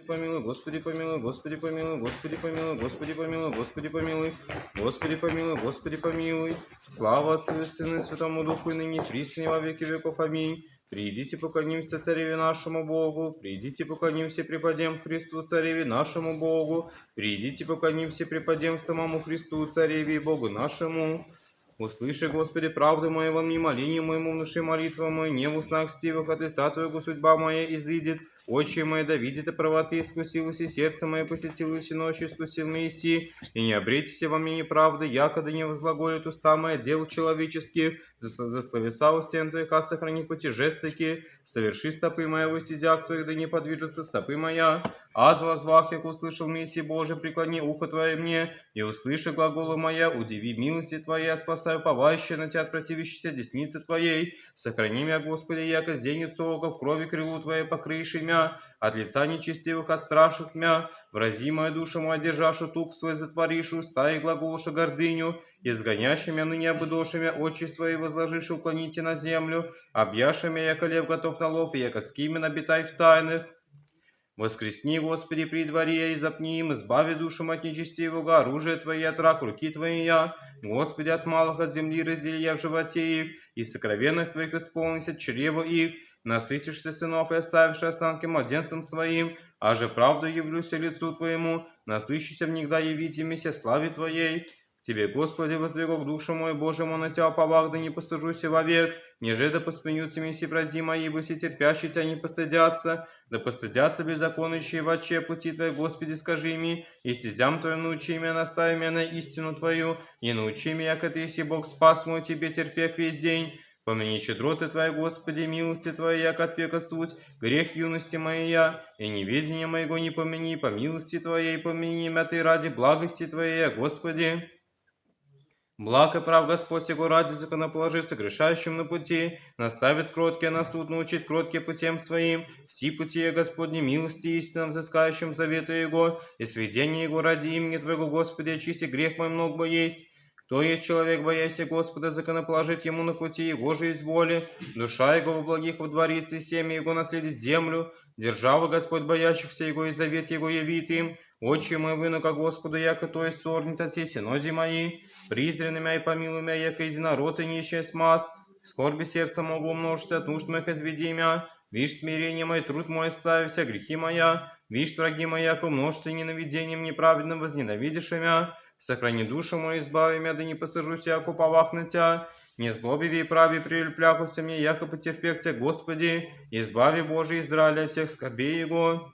помилуй, Господи помилуй, Господи помилуй, Господи помилуй, Господи помилуй, Господи помилуй, Господи помилуй, Господи помилуй. Слава Отцу и Сыну и Святому Духу, и ныне и присно, и во веки веков. Аминь. Придите, поклонимся Цареве нашему Богу, придите, поклонимся, припадем Христу, Цареве нашему Богу, придите, поклонимся, припадем самому Христу, Цареве и Богу нашему. Услыши, Господи, правду мою во мне, моление моему, внуши молитва мою, не в устах стивых от лица Твоего судьба моя изыдет, очи мои да видит и правоты искусилось, и сердце мое посетилось, и ночью искусил Моисей, и не обретися во мне неправды, якода не возглаголит уста моя дел человеческих, за словеса устен Твоих, а сохрани пути жестоки, соверши стопы мои во стезях Твоих, да не подвижутся стопы моя. Аз возвах, як услышал Мессии Боже, преклони ухо Твое мне, и услыши глаголы моя, удиви милости Твоя, спасаю уповающие на Тебя от противящейся десницы Твоей. Сохрани меня, Господи, яко зеницу ока, в крови крылу Твоей покрыйши мя, от лица нечестивых, от страшных мя, врази моя душа моя, держашу тук свой, затворишь уста и глаголша гордыню, изгонящий мя ныне обыдоши мя, очи свои возложишь, уклоните на землю, объяши мя, яко лев готов на лов, и яко скимен обитай в тайных. Воскресни, Господи, при дворе, и запни им, избави душу мою от нечестивого, оружие Твое от рак руки Твоей я. Господи, от малых от земли раздели я в животе их, и сокровенных Твоих исполнися чрево их. Насытишься сынов и оставишь останки младенцам своим, а же правду явлюся лицу Твоему, насыщуся внегда явитимися славе Твоей. К Тебе, Господи, воздвигок душу мою, Боже мой, на Тя уповах, да не постыжуся вовек, ниже да посмеются ми все врази мои, ибо все терпящие Тя не постыдятся, да постыдятся беззаконные в оче пути Твои, Господи, скажи ми, и стезям Твоим научи меня, настави меня на истину Твою, и научи меня, яко Ты еси Бог спас мой, Тебе терпех весь день. Помяни щедроты Твои, Господи, милости Твои, яко от века суть, грех юности моей я, и неведения моего не помяни, по милости Твоей помяни мя Ты ради благости Твоей, Господи. Благ и прав Господь его ради законоположи согрешающим на пути, наставит кроткие на суд, научит кроткие путем своим, все пути Господни милости истинно взыскающим завету Его, и сведение Его ради имени Твоего, Господи, очисти грех мой много есть. Кто есть человек, бояся Господа, законоположит ему на пути Его же изволи, душа его во благих водворится, и семя его наследит землю, держава Господь боящихся Его, и завет Его явит им. Очи мои выну ко Господу, яко то есть сорнит от сеси нози мои, призри на мя и помилуй мя, яко единород и нищий смаз, скорби сердца могу умножиться, от нужд моих изведи мя, вишь смирение мое, труд мой остави, вся грехи моя, вишь враги мои, яко умножится ненавидением неправедным возненавидиши мя, сохрани душу мою, избави мя, да не постыжусь, яко уповах на Тя, незлобиве и праве прилепляхуся мне, яко потерпех Тя, Господи, избави Боже Израиля всех скорбей его.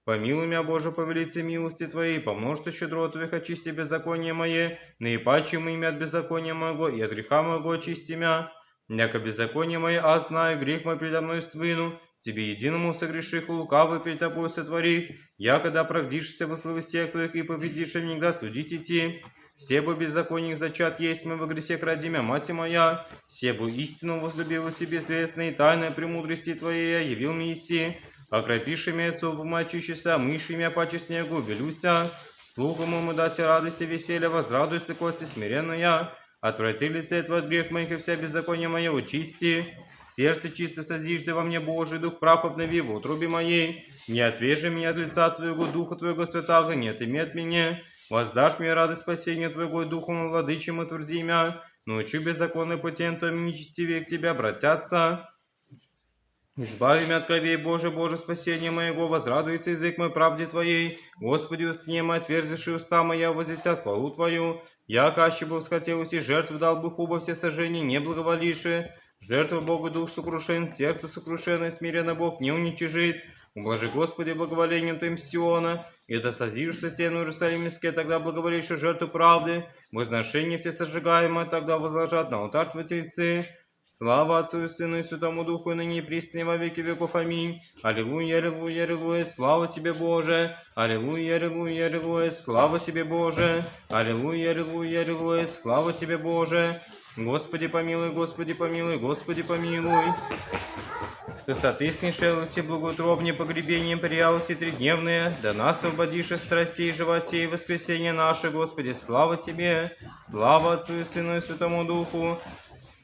Помилуй меня, Боже, по велице милости Твоей, по множеству щедрот Твоих очисти беззаконие мое, наипаче имя от беззакония моего, и от греха моего очисти мя. Яко беззаконие мое, а знаю, грех мой предо мной свину, Тебе единому согреших, лукавый пред Тобой сотворих, яко оправдишься во словесех Твоих и победишь, и внегда судить идти. Себо беззаконник зачат есть мы во гресе кради мя, мать моя, себо истину возлюбил себе известной, тайной премудрости Твоей явил Мессии. Окропиши меня сопом очищуся, мыши меня паче снегу, убелюся. Слуху моему даси радости веселья, возрадуются кости смиренная. Отврати лице Твое от грех моих и вся беззаконие мое очисти. Сердце чисто созижды во мне, Божий, дух прав обнови в утробе моей. Не отвержи меня от лица Твоего, Духа Твоего святаго, не отыми от меня. Воздашь мне радость спасения Твоего, и Духом владычим утверди мя. Научи беззаконный путем Твоим нечестивее к Тебе обратятся. Избави меня от кровей, Боже, Боже, спасение моего, возрадуется язык мой правде Твоей. Господи, устне мои, отверзиши уста моя, возвестят хвалу Твою. Я, каще бы восхотелось, и жертву дал бы хуба все сожжения, не благоволиши. Жертва Богу дух сокрушен, сердце сокрушенное, смиренно Бог не уничижит. Ублажи, Господи, благоволением Твоим Сиона, и да созижешься стену Иерусалимские, тогда благоволишь жертву правды, возношение все сожигаемое, тогда возложат на алтарь Твои тельцы. Слава Отцу и Сыну и Святому Духу, и ныне и присно, и во веки веков. Аминь. Аллилуйя, аллилуйя, аллилуйя, слава Тебе, Боже. Аллилуйя, аллилуйя, аллилуйя, слава Тебе, Боже. Аллилуйя, аллилуйя, аллилуйя, слава Тебе, Боже. Господи помилуй, Господи помилуй, Господи помилуй. С высоты снишелся благоутробне погребением приялся тридневное, да нас освободишь от страстей животе и воскресение наше, Господи, слава Тебе, слава Отцу и Сыну и Святому Духу,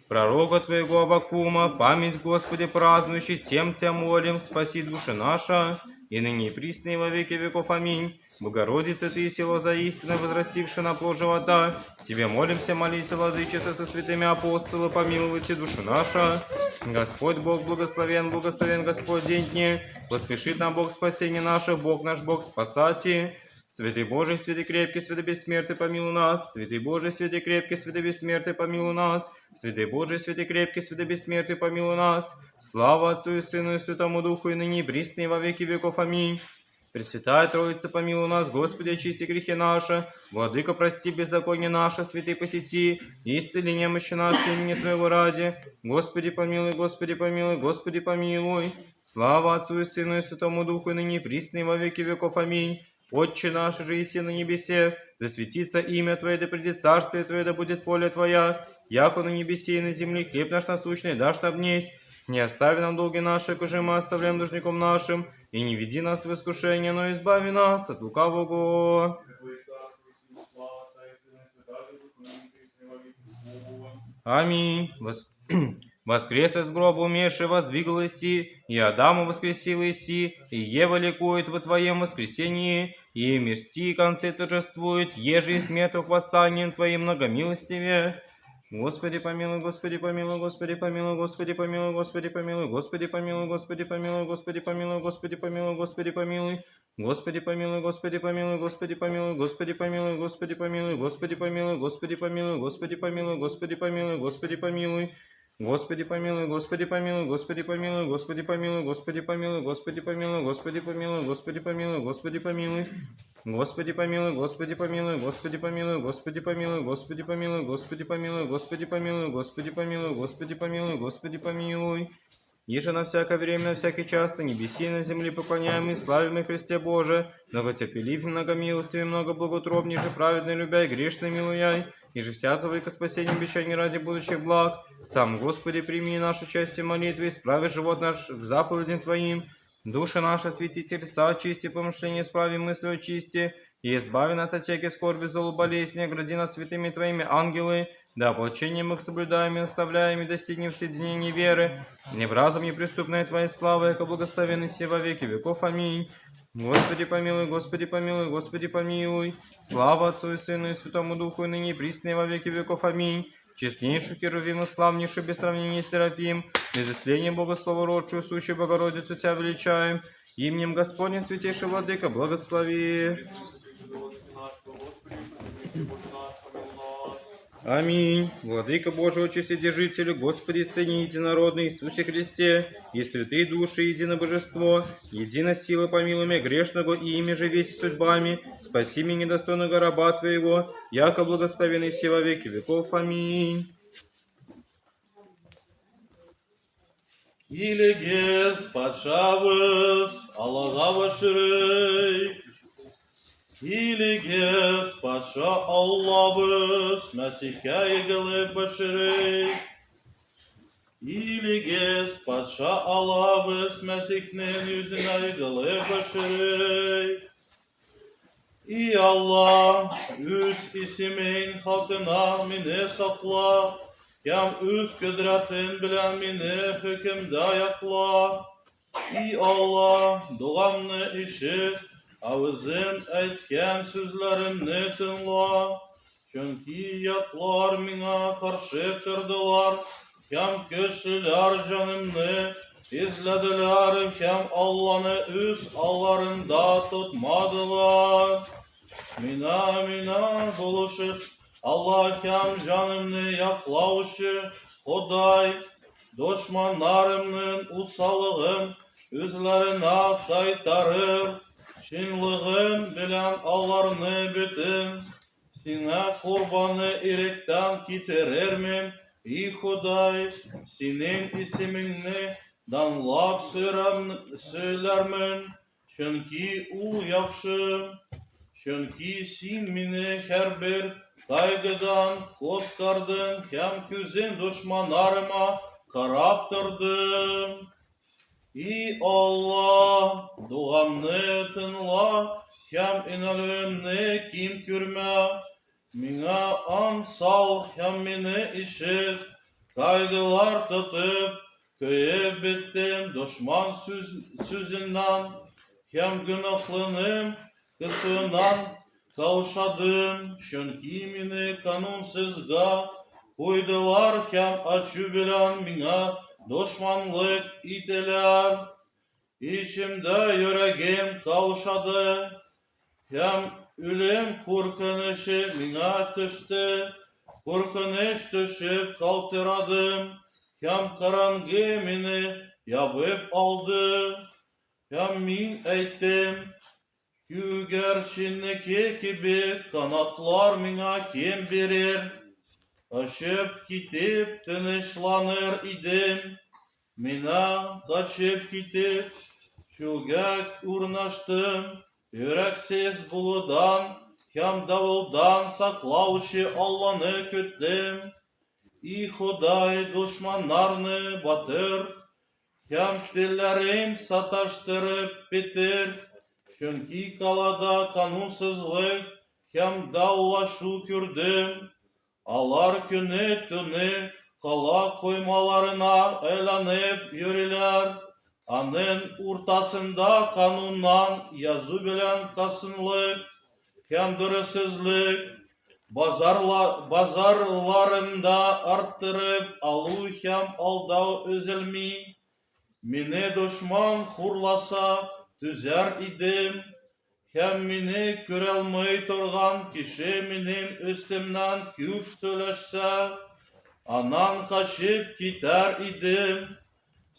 пророка Твоего Аввакума, память, Господи, празднующий, тем Тя молим, спаси души наша. и ныне и присно и во веки веков. Аминь. Богородица, Ты село за истину, возрастивши на плод живота, Тебе молимся, молися, Владычица, со святыми апостолы, помилуйте душу наша. Господь Бог благословен, благословен Господь день дне, поспешит нам Бог спасение наше, Бог наш Бог спасати. Святый Боже, святый крепкий, святый бессмертный, помилуй нас. Святый Боже, святый крепкий, святый бессмертный, помилуй нас. Святый Боже, святый крепкий, святый бессмертный, помилуй нас. Слава Отцу и Сыну и Святому Духу, и ныне и присно, и во веки веков. Аминь. Пресвятая Троица, помилуй нас, Господи, очисти грехи наши, Владыка, прости беззаконие наше, святый посети, и исцели немощи наши имени Твоего ради. Господи, помилуй, Господи, помилуй, Господи, помилуй. Слава Отцу и Сыну и Святому Духу, и ныне и присно, и во веки веков. Аминь. Отче наш, же еси на небесе, да светится имя Твое, да придет царствие Твое, да будет воля Твоя, яко на небесе и на земле, хлеб наш насущный дашь нам днесь. Не остави нам долги наши, коже мы оставляем должником нашим, и не веди нас в искушение, но избави нас от лукавого. Аминь. Воскрес из гроба умерший, воздвигл еси, и Адама воскресил еси, и Ева ликует во твоем воскресении, и мирсти концы торжествует, еже из мертвых восстанием твоим многомилостиве. Господи помилуй, Господи помилуй, Господи помилуй, Господи помилуй, Господи помилуй, Господи помилуй, Господи помилуй, Господи помилуй, Господи помилуй, Господи помилуй. Господи помилуй, Господи помилуй, Господи помилуй, Господи помилуй, Господи помилуй, Господи помилуй, Господи помилуй, Господи помилуй, Господи помилуй, Господи помилуй. Господи помилуй, Господи помилуй, Господи помилуй, Господи помилуй, Господи помилуй, Господи помилуй, Господи помилуй, Господи помилуй, Господи помилуй. Господи помилуй, Господи помилуй, Господи помилуй, Господи помилуй, Господи помилуй, Господи помилуй, Господи помилуй, Господи помилуй, Господи помилуй, Господи помилуй. Иже на всякое время, на всякий час, на небеси и на земле поклоняем и славим и Христе Боже, многотерпелив, многомилостивый, многоблагоутробней же, праведный любя и грешный милуяй, и же вся завыка спасения обещаний ради будущих благ. Сам, Господи, прими нашу часть молитвы, исправи живот наш к заповедям Твоим, души наши святитель, очисти, помышления исправи, мысли очисти, и избави нас от всякой скорби, золу, болезни, огради нас святыми Твоими ангелы, да ополчением их соблюдаем и наставляем, и достигнем в соединении веры, не в разум неприступная Твоя слава, яко благословенный все во веки веков. Аминь. Господи помилуй, Господи помилуй, Господи помилуй. Слава Отцу и Сыну и Святому Духу, и ныне и присно, и во веки веков. Аминь. Честнейшую Херувим и славнейшую без сравнения Серафим, без истления Бога Словородшую, сущую Богородицу Тебя величаем. Именем Господним Святейший Владыка, благослови. Аминь. Владыка Божий, Отче Вседержителю, Господи, Сыне Единородный, Иисусе Христе, и святые души, едино Божество, едино сила, помилуй меня грешного, и ими же весь судьбами, спаси меня недостойного раба Твоего, яко благословенный все во веки веков. Аминь. Килегез, патшабыз, Аллага башырый. Килегез, патша Аллабыз, Мәсихкә егылып башырый. Килегез, патша Аллабыз, Мәсихнең йөзенә егылып башырый. И Алла, үз исемең хакына мине сакла, һәм үз кодрәтең белән мине хөкемдә якла. И Алла, догамны ишет, авызым әйткән сүзләремне тыңла. Чөнки ятлар миңа каршы тордылар, һәм көчлеләр җанымны эзләделәр һәм Алланы үз алларында тотмадылар. Миңа, миңа булышыз, Алла һәм җанымны яклаучы Ходай, дошманнарымның усаллыгын үзләренә кайтарыр, чынлыгым белән аларны бөтен Сиңа корбаны иректән китерермен, и Ходай, синең исемеңне данлап сөйләрмен, чөнки ул яхшы. Чөнки син мине һәрбер кайгыдан коткардың һәм күзем дошманнарыма карап торды. И Алла, догамны тыңла һәм инәлүемне ким күрмә. Миңа аң сал һәм мине ишет. Кайгылар тотып, көеп беттем дошман сүзеннән Һәм гөнаһлыным кысуыннан каушадым, чөнки мине канунсызга куйдылар һәм ачу белән миңа дошманлык итәләр. Эчемдә йөрәгем каушады, һәм үлем куркынычы миңа төште. Куркыныч төшеп калтырадым, һәм караңгы мине ябып алды. Һәм мин әйттем, Күгәрченнеке кебек канатлар миңа кем бирер? Очып китеп тынычланыр идем. Миңа качып китеп, чүлгә урнаштым. Йөрәксез булудан һәм давылдан саклаучы Алланы көттем. И Ходай, дошманнарны батыр, Һәм телләрен саташтырып бетер, чөнки калада канунсызлык һәм даулашу күрдем. Алар көне-төне кала коймаларына әйләнеп йөриләр, аның уртасында кануннан язу белән касынлык һәм дөресезлек, базарларында арттырып алу һәм алдау өзелми. Мине дошман хурласа, түзәр идем, һәм мине күралмый торган кеше минем өстемнән күп сөйләшсә, аннан качып китәр идем.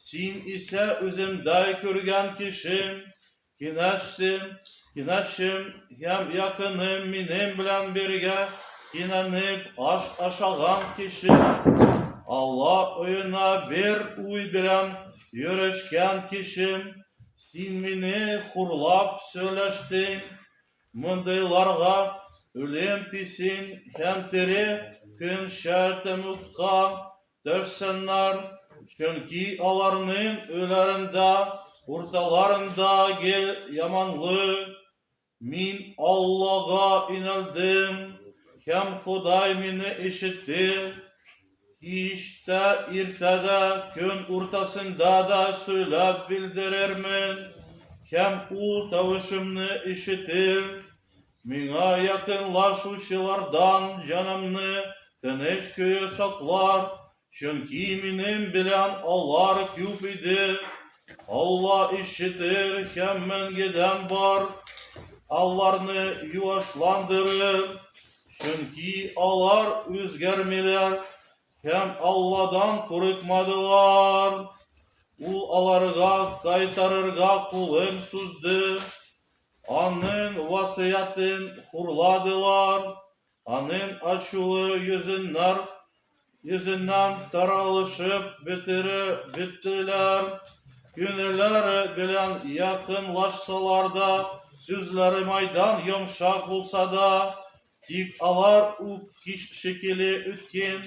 Син исә үземдәй күргән кешем, Киңәшчем, киңәшчем һәм якыным минем белән бергә кинәнеп аш ашаган кеше, Алла өенә бер уй белән йөрешкән кешем, син мине хурлап сөйләштең. Мондыйларга үлем тисен һәм тере көнчә тәмугка Төшсеннәр, чөнки аларның өйләрендә, урталарында гел яманлык. Мин Аллага инәлдем, һәм Ходай мине ишетте. Кич тә, иртә дә, көн уртасында да сөйләп белдерермен, һәм ул тавышымны ишетер. Миңа якынлашучылардан җанымны тыныч көе саклар, чөнки минем белән алар күп иде. Алла ишетер һәм мәңгедән бар аларны юашландырыр, чөнки алар үзгәрмиләр һәм Алладан курыкмадылар. Ул аларга кайтарырга кулын сузды. Аның васыятен хурладылар, аның ачулы йөзеннәр йөзеннән таралышып бетере беттеләр. Күңелләре белән якынлашсалар да, сүзләре майдан йомшак булса да, тик алар ук кич шикелле үткен.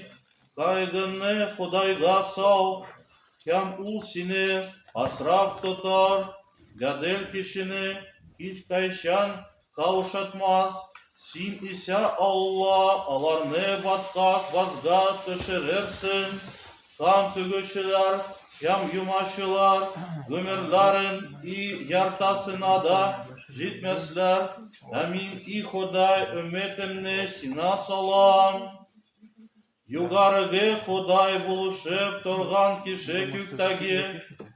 Кайгыңны Ходайга сал, һәм ул сине асрап тотар. Гадел кешене һичкайчан каушатмас. Син исә, Алла, аларны баткак базга төшерерсең. Кан түгүчеләр һәм юмачылар гомерләрен и яртасына да җитмәсләр. Ә мин, и Ходай, өметемне сиңа салам. Югарыгы Ходай булышып торган кеше күктәге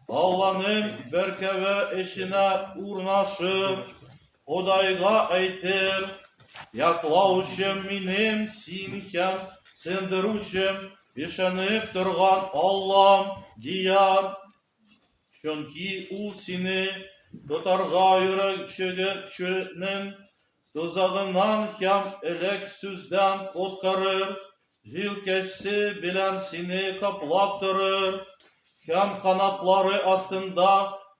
Алланың бәркәве эченә урнашыр, Ходайга әйтер, Яклаучым минем син һәм сендерүчем, ишәнеп торган Аллам, дияр. Чөнки ул сине тотарга йөрәкчегенең тозагыннан һәм элек сүздән коткарыр, җилкәсе белән сине каплап торыр, һәм канатлары астында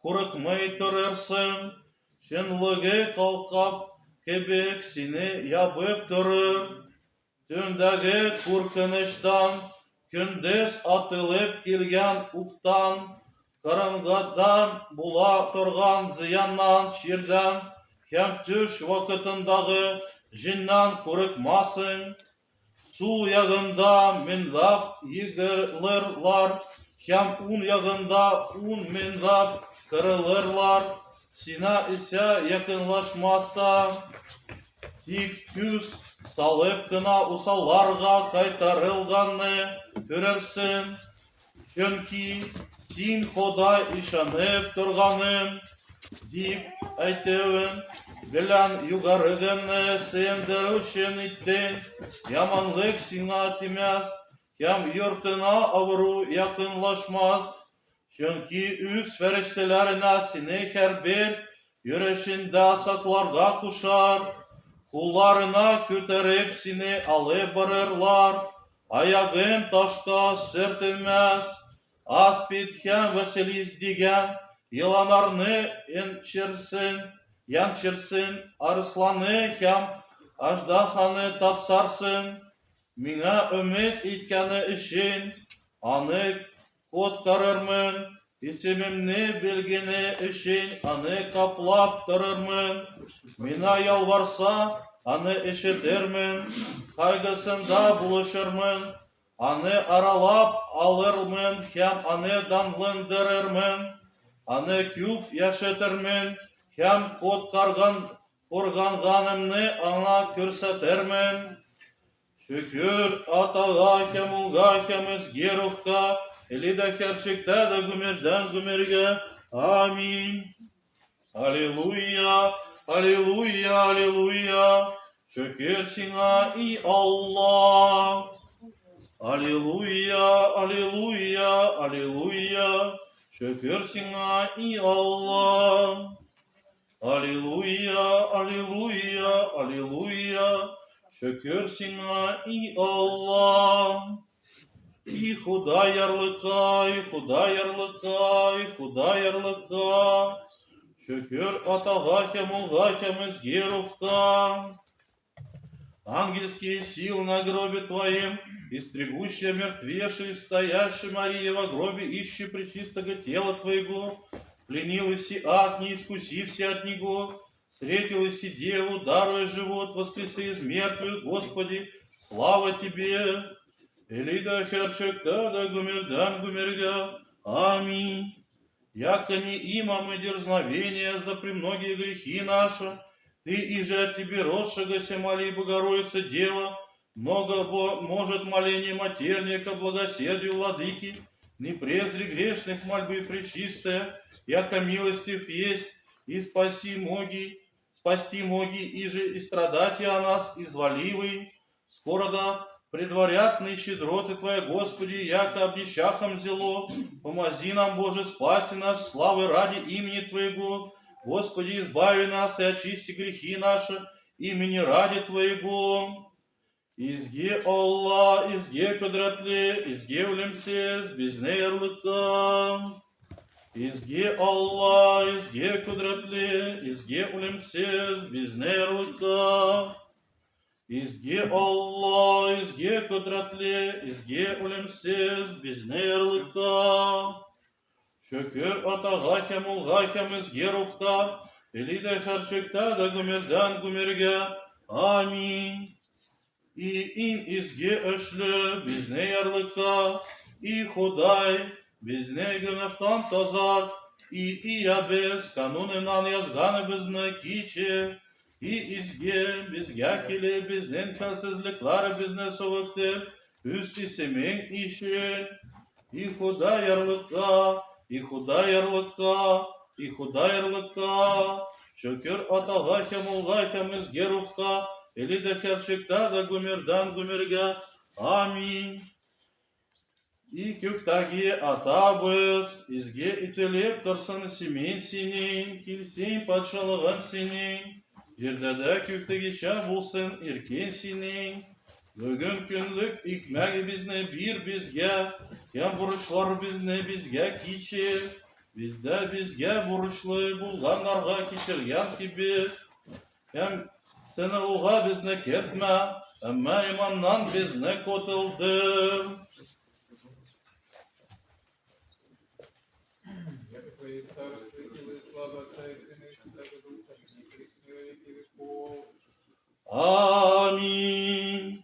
курыкмый торырсың. Чынлыгы калкап кебек сине ябып торыр. Төндәге куркынычтан, көндез атылып килгән уктан, караңгыда була торган зыяннан, чирдән һәм төш вакытындагы җеннән курыкмасың. Сул ягында меңләп егылырлар һәм уң ягында ун меңләп кырылырлар. Сина исә якынлашмас та. Тик күз салып кына усалларга кайтарылганны күрерсең. Чөнки син Ходай ышанып торганым, дип әйтүең белән югарыгыңны сыендыручын иттең. Яманлык сиңа тимәс, һәм йортыңа авыру якынлашмас. Чөнки үз фәрештәләренә сине һәрбер йөрешендә сакларга кушар, кулларына күтәреп сине алып барырлар, аягың ташка сөртенмәс. Аспид һәм Василиск дигән еланнарны янчерсең, янчерсең, арысланны һәм аждаһаны тапсарсың. Миңа өмет иткәне өчен аны Коткарырмын, исемемне белгене өчен аны каплап торырмын. Миңа ялварса, аны ишетермен, кайгысында булышырмын, аны аралап алырмын һәм аны данландырырмын, аны күп яшәтермен һәм коткарган Курганганымны аңа күрсәтермен. Шөкер Атага һәм Улга һәм Изге Рухка, эле дә һәрчектә дә гомердән гомергә. Амин. Аллилуйя, аллилуйя, аллилуйя. Шөкер сиңа, и Алла. Аллилуйя, аллилуйя, аллилуйя. Шөкер сиңа, и Алла. Аллилуйя, аллилуйя, аллилуйя, шөкер сиңа, и Алла. И Ходай ярлыка, и Ходай ярлыка, и Ходай ярлыка. Шөкер Атага һәм Улга һәм Изге Рухка. Ангельские силы на гробе твоем, истребущая мертвеши, стоящая Мария во гробе, ищи пречистого тела твоего, пленилась и ад, не искусився от него, встретилась и деву, даруя живот, воскреси из мертвых, Господи, слава Тебе. Элида херчек да да гумердан гумерга. Аминь. Яко не имамы дерзновения за премногие грехи наши, ты и же от тебе родшегося моли, Богородица Дева, много бо может моление матерника благосердию владыки, не презри грешных мольбы пречистая, яко милостив есть, и спаси моги, спасти моги, и же и страдать о нас изволивый, Скоро да предварят ны щедроты Твоя, Господи, яко обнищахом зело. Помози нам, Боже, спаси нас, славы ради имени Твоего. Господи, избави нас и очисти грехи наши, имени ради Твоего. Изге Алла, изге кодрәтле, изге үлемсез, безне ярлыка. Изге Алла, изге кодрәтле, изге үлемсез, безне ярлыка. Изге Алла, изге кодрәтле, изге үлемсез, безне ярлыка. Шөкер Атага һәм Улга һәм Изге Рухка, эле дә һәрчакта да гомердән гомергә. Амин. И иң изге эшле, безне ярлыка, и Ходай, безне гөнаһтан тазарт, и иябез кануныннан язганыбызны кичер, И изге, безгә килеп, безнең хәлсезлекләребезне савыктыр, үз исемең өчен. И Ходай ярлыка, и Ходай ярлыка, и Ходай ярлыка. Шөкер Атага һәм Улга һәм Изге Рухка, эле дә һәрчакта да гомердән гомергә. Амин. И күктәге Атабыз, изге ителеп торсын исемең синең, килсен патшалыгың синең, җирдә дә күктәгечә булсын иркең синең. Бүген көнлек икмәгебезне бир безгә, һәм бурычларыбызны безгә кичер, без дә безгә бурычлы булганнарга кичергән кебек. Һәм сынауга безне кертмә, әмма иманнан безне котылдыр. Яко Твое есть царство и сила и слава Отца и Сына и Святаго Духа, ныне и присно и во веки веков. Аминь.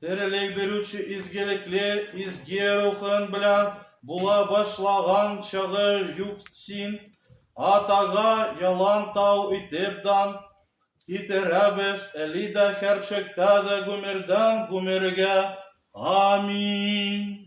Терелек бирүче изгелекле изге рухын белән була башлаган чагы юк син. Атага ялан тау итеп дан китерәбез, әле дә һәрчакта да гомердән гомергә. Амин. Аминь.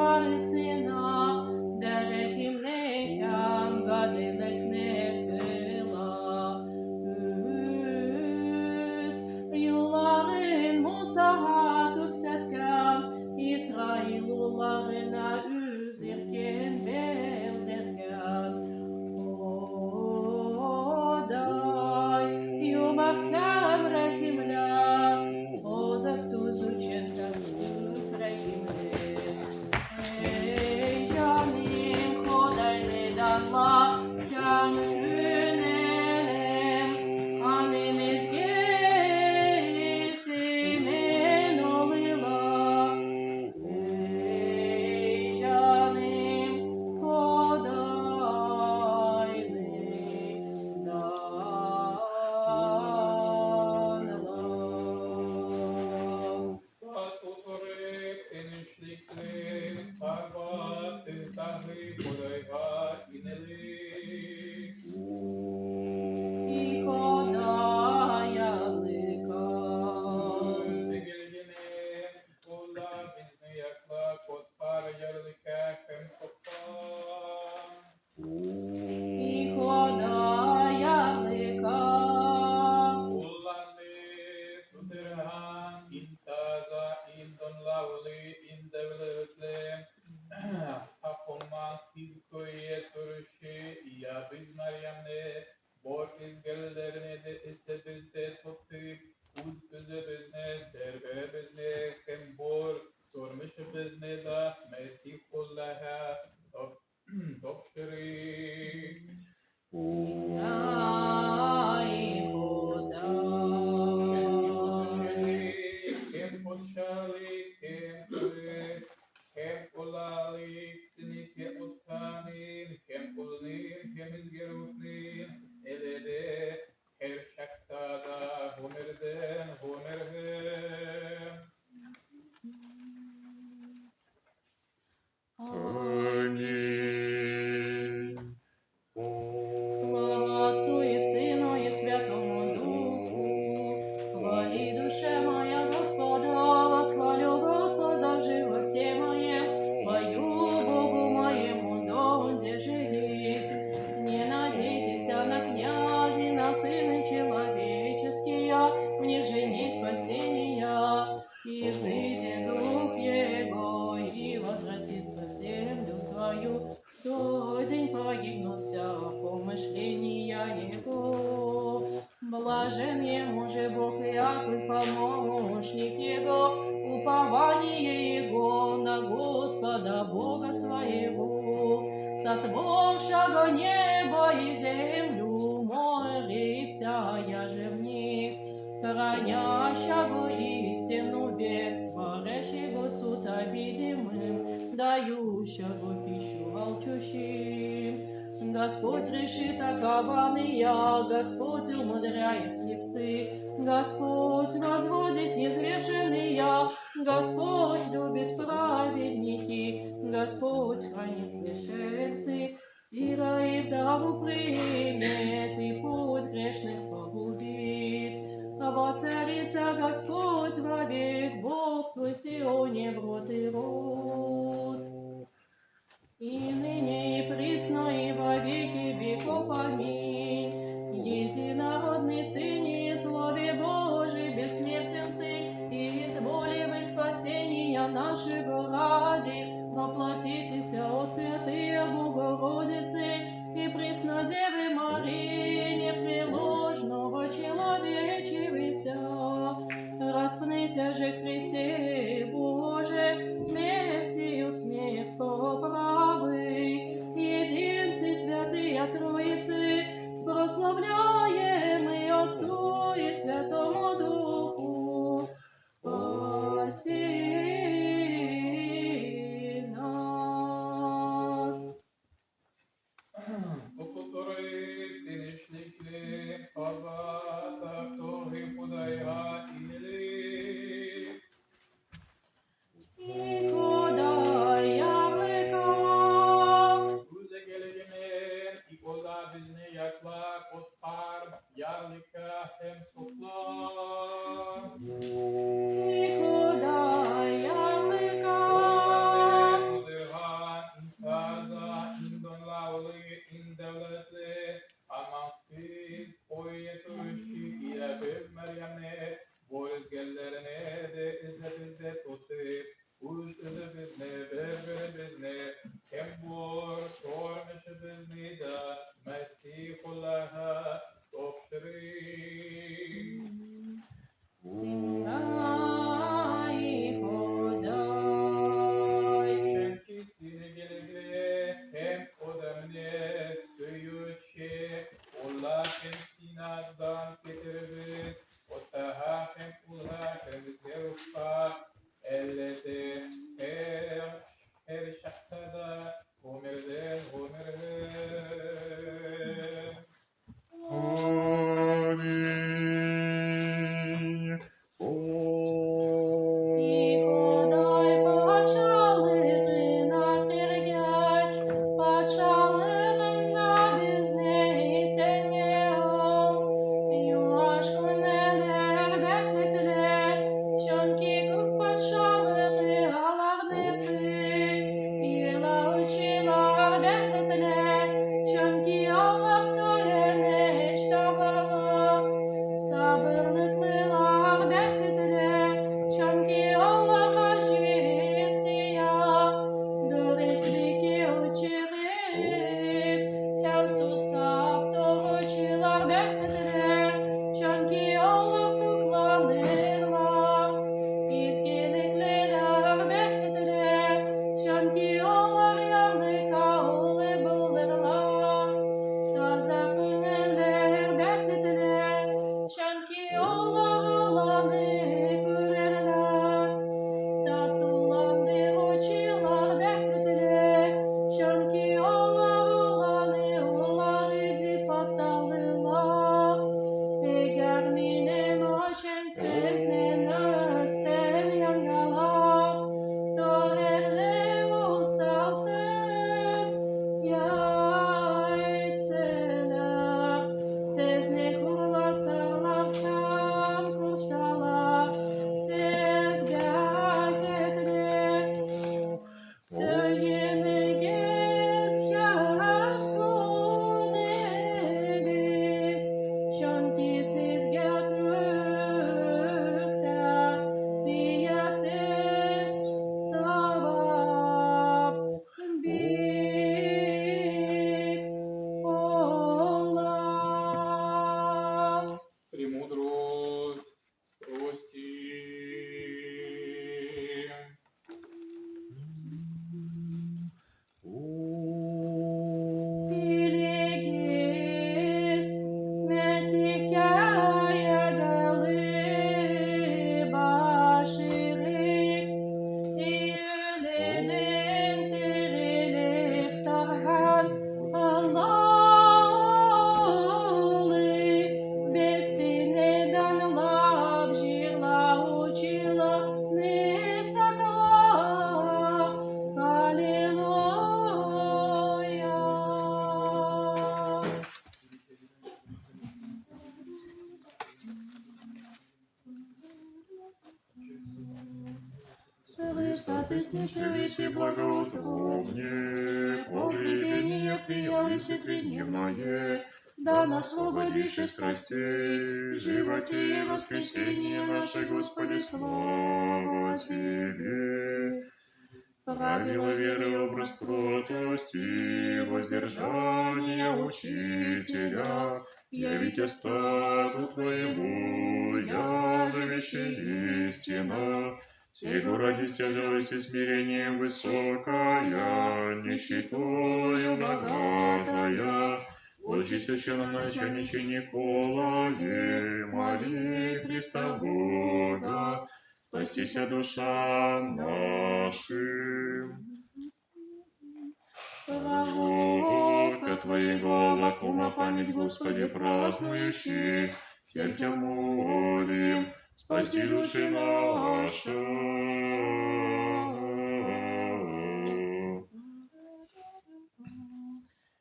Марисина, Дерехімнехям гадилекнекила. Үз юлларын Мусага күрсәткән, Исраил улларына үз иркен белдергән. Ходай, юмарт һәм рәхимле, озак түзүчән һәм күп рәхимле. Эй, җаным, Ходайны данла, һәм күңелем, Аның изге исемен олыла. Эй, җаным, Ходайны данла. Сатутори тинишlikli tarba tintahri Ходайга инели. И Ходая лика. Дигилгине ула бизне якла котпар ярлыка кем соппан. И Ходая лика. Улланды сутерхан интаза индонлаули индевлетле апоман изкое туруши я biz Meryem'le bor izgellerini de istebizde tuttu uz üzebizne derbebizne hem bor durmuşubizne da Mesih Allah'a topşırı. Сина и Ходай. Кем почали, кем кули, кем улали, синике уттанин, кем улнин, кем изгерутнин, эледе, хер шактада, гомерден, гомерге. Амінь. Слава Отцу и Сыну и Святому Духу. Хвали, душе моя, Господа, восхвалю Господа в животе моем, пою Богу моему, донде же есть. Не надейтесь на князи, на сыны человеческие, в них же не спасения. Изыди дух его и возвратится в землю свою, в тот день погибнут вся помышления его. Блажен ему же Бог Иаков, помощник его, упование его на Господа Бога своего, сотворшего небо и землю, море и вся яже в них, хранящего истину век, творящего суд обидимым, дающего пищу алчущим. Господь решит окованные, Господь умудряет слепцы, Господь возводит низверженные, Господь любит праведники, Господь хранит пришельцы, сира и вдову примет, и путь грешных погубит. Воцарится Господь вовек, Бог твой Сионе в род и род. И ныне, и присно, и во веки веков. Аминь. Единородный Сыне, и Слове Божий, бессмертен Сын, и изволивый спасения нашего ради, воплотитеся от святыя Богородицы и приснодевы Марии, непреложного человечивыся. Распнися же Христе Боже, смертью смерть поправый, единцы святыя Троицы, спрославляемый Отцу и Святому Духу, спаси нас. Покутори тинишlikli Сава тахтохи Ходайга инели. безне бер-беребезне hem bor тормышыбызны да Мәсих Аллаһка тапшырыйк. Сиңа и Ходай. Чөнки сизгилеге һәм адәмне сөюче Аллаһ һәм сиңа дан китерәбез, Атага һәм Улга һәм Изге Рухка, әле дә һәр чакта да, гомердән гомергә. Амінь. И Ходай патшалыгына кергәч, патшалыгында безне исәнгә ал. Юаш күңелләр бәхетле, чөнки күк патшалыгы аларныкы. Елаучылар бәхетле, чөнки алар сөенеч табарлар. Сабырлыклылар бәхетле, чөнки аларга җир тия. Дөреслеккә үчегеп һәм сусап торучылар бәхетле, чөнки алар тукланырлар. Изгелеклеләр бәхетле, чөнки алар ярлыкаулы булырлар. Таза күңелләр бәхетле, чөнки алар Алланы күрерләр. Татуландыручылар бәхетле, чөнки алар Алланы уллары дип аталырлар. Әгәр минем өчен сезнең өстән яңгырап, төрле усал сүз әйтсәләр, сезне хурласалар һәм курсалар, сез бәхетле. Сөенегез һәм көлегез, чөнки сезгә күктә тиясе савап бик була. Премудрость прости. Белегез Мәсихкә ягылып баш иик, Үледән терелеп торган Алла Улы, без сине данлап җырлаучыларны сакла. Аллилуйя. Свыше снишивайся благоутробне, погребение приялися тридневное, да нас освободишь освободишь страстей, животе и воскресение наше, Господи, слава Тебе. Правила веры, образ кротости, воздержания учителя, явите стаду Твоему, яже веще истина. Сего ради стяжайся смирением высокая, нищетою богатая. Отче священноначальниче Николае, моли Христа Бога, спастися душам нашим. Пророка Твоего, Аввакума, память, Господи, празднующих, тем Тя молим, спаси души наши.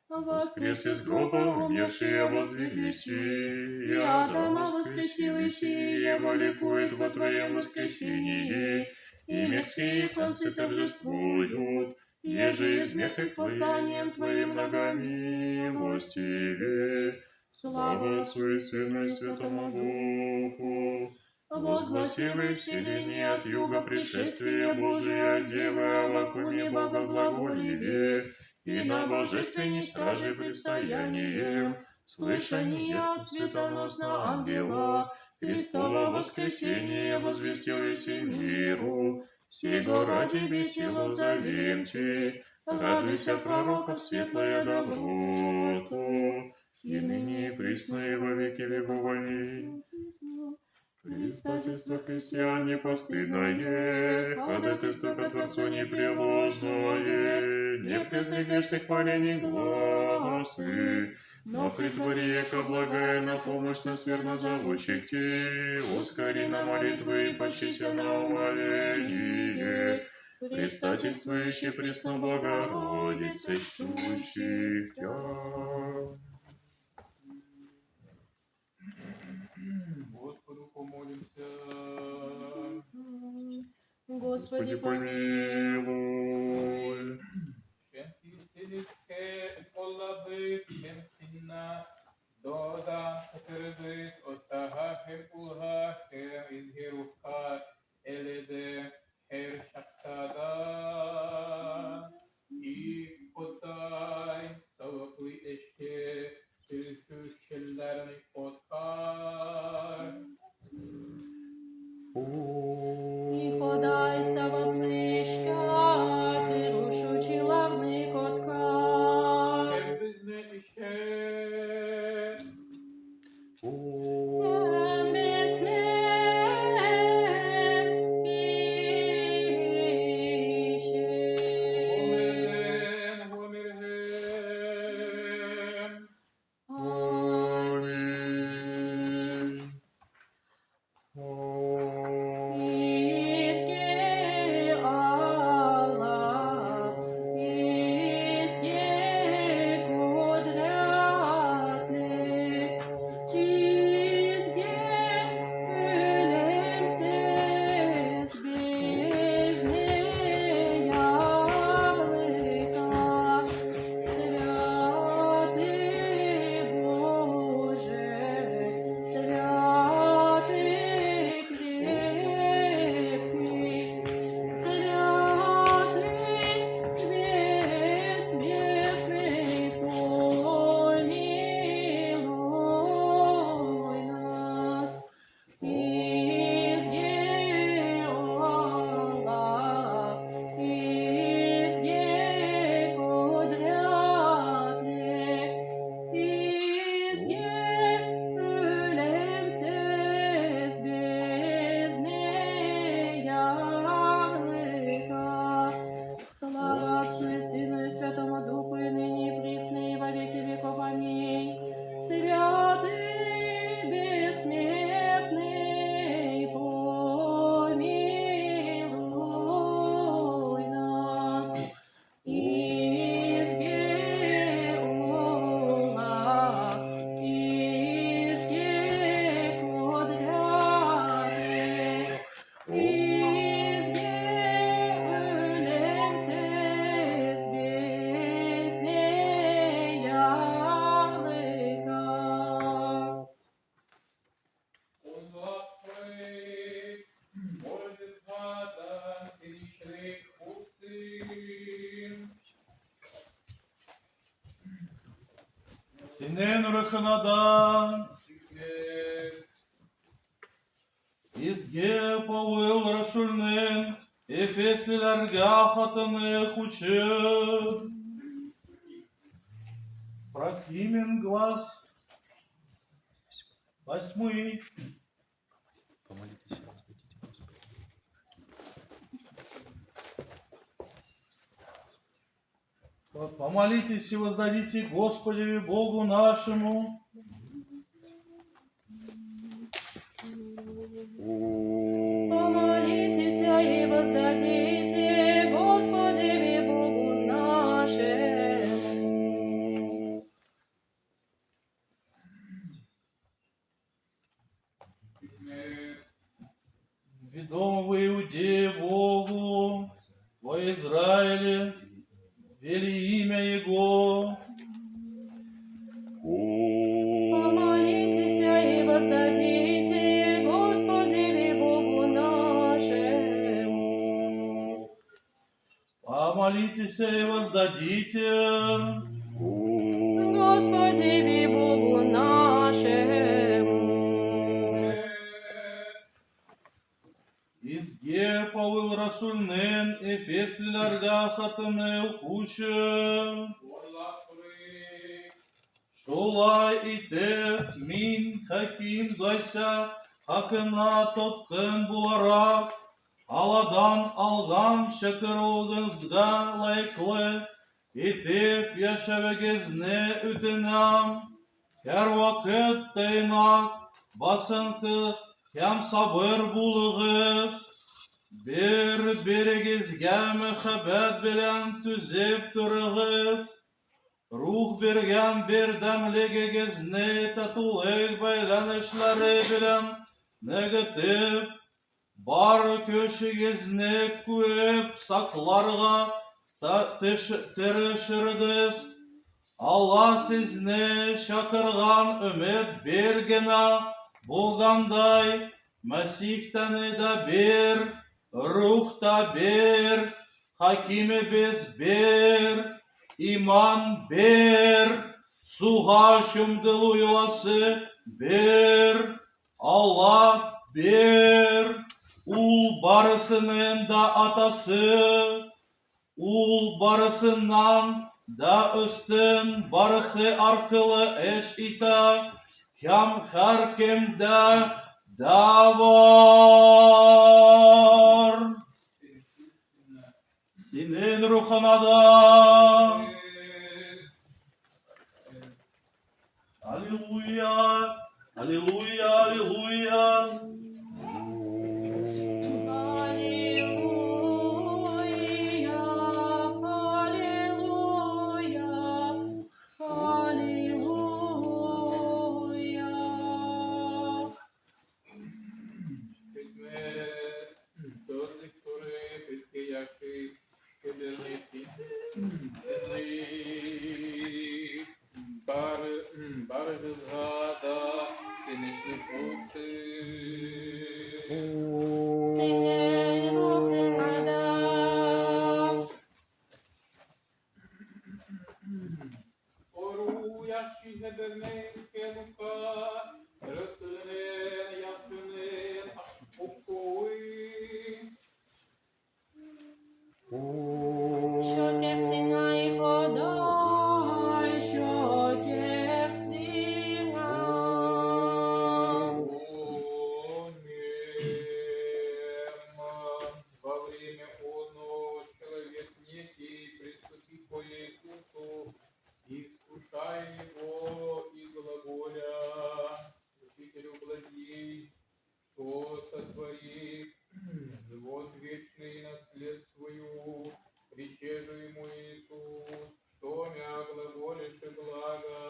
Воскрес из гроба, умершие воздвиглись, и Адама воскресил, и Ева ликует во Твоем воскресении, и мирские концы торжествуют, еже из мертвых восстанием Твоим многомилостиве. Слава Отцу и Сыну и Святому Духу, Возгласивы вселение от юга пришествие Божия, Девы Аввакуме Богоглаголиве, и на божественней страже предстоянием, слышание от светоносно ангела, Христово воскресение возвестил весь миру, сего ради силу зовем Ти, радуйся, пророков светлая доброту, и ныне и присно и во веки веков. Аминь. Предстательство христиан непостыдное, ходатайство ко Творцу непреложное, не презри грешных молений гласы, но притвори, яко благая на помощь нас верно зовущих Ти, ускори на молитвы и почися на умоление, предстательствующий пресно Богородице, чтущих Тя. Господу помолимся. Господи, Господи, помилуй. Şemsiyesiske ollabız hem sinna, doda kıtırız otaha hem ulha hem izhiruha elede her şaktada. İ otay savaklı eşke sürüşü şellerini otkar. І ходай сава ближка, ти рушучи лавни котка. Hem bizne işe. Homerhem, homerhem. Аминь. Изге Аллах, изге кудратный, изге өлемсез безне ярлыка, святый Боже, святый крепкий, святый бессмертный, помилуй нас. Изге Аллах, изге кудратный, изге өлемсез безне ярлыка. Слава Отцу и Сыну и Святому Духу, и ныне и присно, и во веки веков. Аминь. Святый бессмертный, помилуй нас. Изге Аллах, изге кудратный, изге өлемсез безне ярлыка. Улапи, Боже згадан, грішних усім. Синен Раханадан, Сихле, Изге Пауэл Расулнен, Эфеслиләргә хатыны күчеп. Прокимен глаз. Восьмый. Помолитесь и воздадите Господу. Помолитесь и воздадите Господеве Богу нашему. Помолитесь и воздадите Господеве Богу нашему. Ведомо в Иудее Богу, во Израиле, вели имя Его. Помолитесь и воздадите Господеве Помолитесь и воздадите. Господи, Богу нашему. Изге Павыл Расулнен Эфеслиләргә хатыны укучы. Шулай итеп, мин хаким Гайса хакына тоткын буларак, Алладан алган чакыруыгызга лаеклы итеп яшәвегезне үтенәм. Һәрвакыт тыйнак, басынкы һәм сабыр булыгыз. Бер-берегезгә мәхәббәт белән түзеп торыгыз. Рух биргән бердәмлегегезне татулык бәйләнешләре белән ныгытып, бар көчегезне куеп сакларга тырышыгыз. Алла сезне чакырган өмет бер генә булгандай, Мәсих тәне дә бер, рух та бер, хакимебез бер, иман бер, суга чумдыру йоласы бер, Алла бер, ул барысының да атасы, ул барысыннан да өстен, барысы аркылы эш итә һәм һәркемдә дә бар. Синең рухыңа да. Аллилуйя, аллилуйя, аллилуйя. Аллилуйя, аллилуйя, аллилуйя. Письме този, który pytki jaki kiedyś бар барыгызга да тынычлык булсын. Синең рухыңа да. Оруящий Гебернейське Лука, Росулен Ясунен Укуи. Що керсіна і ходай, що керсіна. Во время оно человек некий приступи ко Иисусу, искушая его и глаголя: Учителю благий, что сотвори живот вечный наследствую? Рече же ему Иисус: что мя глаголиши благо?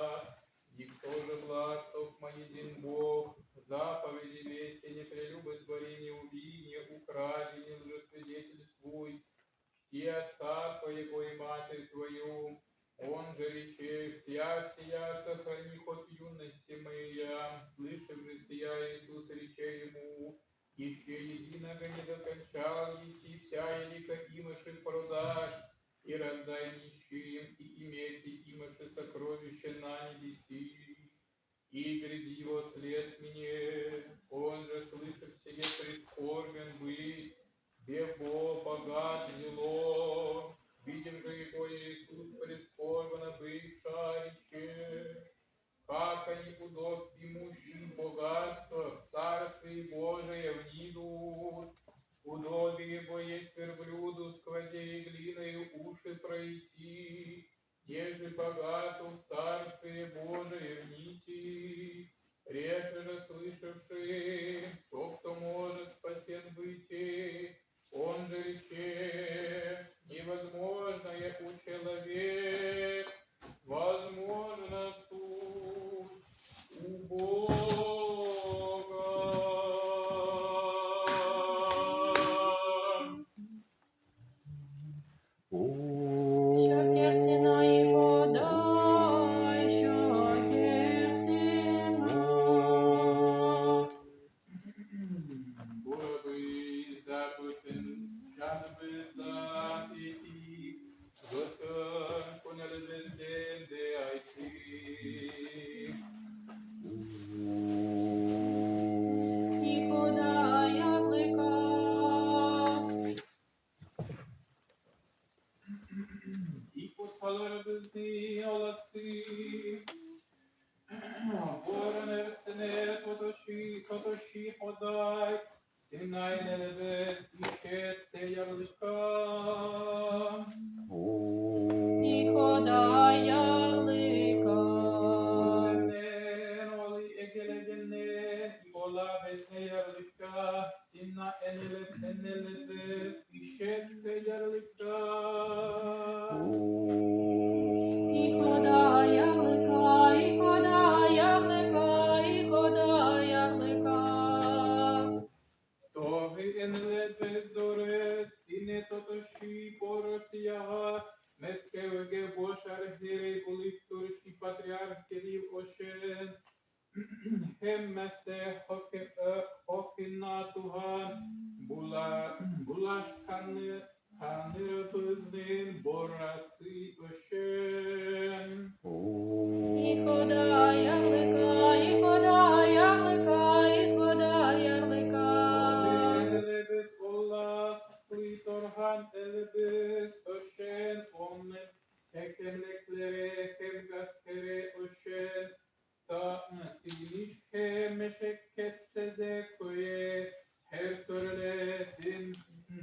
Никто же благ, токмо един Бог. Заповеди веси: не прелюбо твори, не убий, не укради, не лжесвидетельствуй, чти отца твоего и матерь твою. Он же рече: вся сия сохраних от юности моея. Слышав же сия, Иисус рече ему: еще единого не докончал еси, вся елика имаши продажь и раздай нищим, и имейте имаши сокровища на небеси. И гряди во след мене. Он же, слышав сие, прискорблен бысть, бе бо богат зело. Видев же его Иисус, прискорбно бывша, рече: как они удоб имущим богатство в Царствие Божие внидут. Удобие бо есть верблюду сквозе иглиною уши пройти, неже богату в Царствие Божие внити. Реже же слышавши: то, кто может спасен быти? Он же рече: невозможное у человек, возможно суть у Бога. Що керсіна і ходай, що керсіна. Бурабызда, Путин, Чанабызда, и Икоталарыбызны аласы. Борнерсене тотоши, тотоши подай, Синай нелебес ишетте ярлыка. І хода ярлика. Озенен оли эгелегенне, ола безне ярлыка, Сина энелебес ишетте ярлыка. І хода ярлика, і хода ярлика, і хода ярлика. Тоги енлебес дорес, ине тотоши поросияга, Мескевге бош архиерей буликтурши патриарх Кирилл ошен, Хеммесе хокинатуган, булаш канырбызнын борасы ошен. І хода ярлика, і хода ярлика, і хода ярлика. Elebes ollas, klitorhan elebes, öşen onnen, hekemleklere, hemgaskere öşen, ta iniş hemeşekketseze köye, her törle din,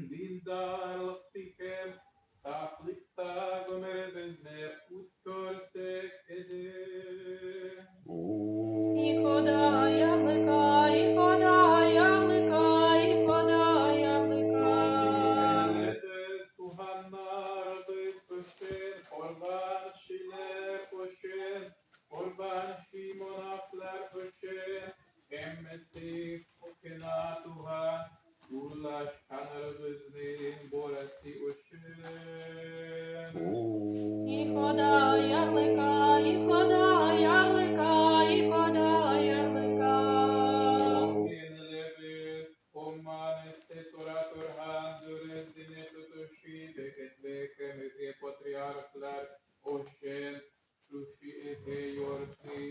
dindarlık hem, saflıkta gömerebezne utkörsek ede. І хода ярлика, і хода ярлика, і хода ярлика. Elebes tuhannar öşen, korban şiler öşen, korban şimonaflar öşen, emmesi kokena tuhan, ulaş kanarabıznin borası öşen. І хода ярлика, і хода ярлика, і хода ярлика. Enelebes omaneste toratorhan dörezdine tutuşi beketlekem ezge patriarklar oşen şuşi ezge yorti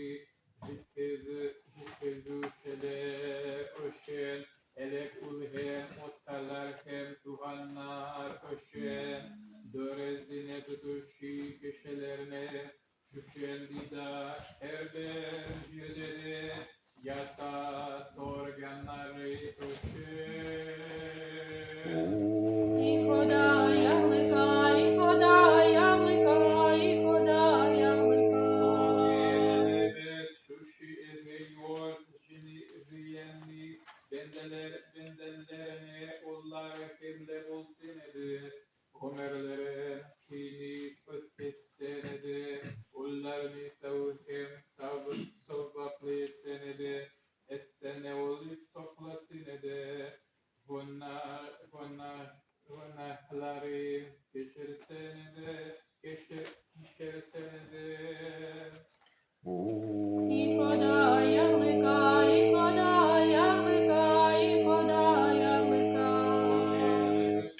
jitkezi jitkezi şele öşen elek ulhem ottalar hem tuhannar öşen dörezdine tutuşi keşelerine şuşen dida herben yüzede Yata torganları öşen. І хода ярлика, і хода ярлика, і хода ярлика. Elebes şuşi ezgeyor jiyeni bendeler bendellerine onlar hemle olsun edi. Homerlere kini ötketsenedi. Onlarını savhem savvaplı etsenedi. Essene olup soklasın edi. Gona günahları geçirsene de, geçirsene de. І хода ярлика, і хода ярлика, і хода ярлика.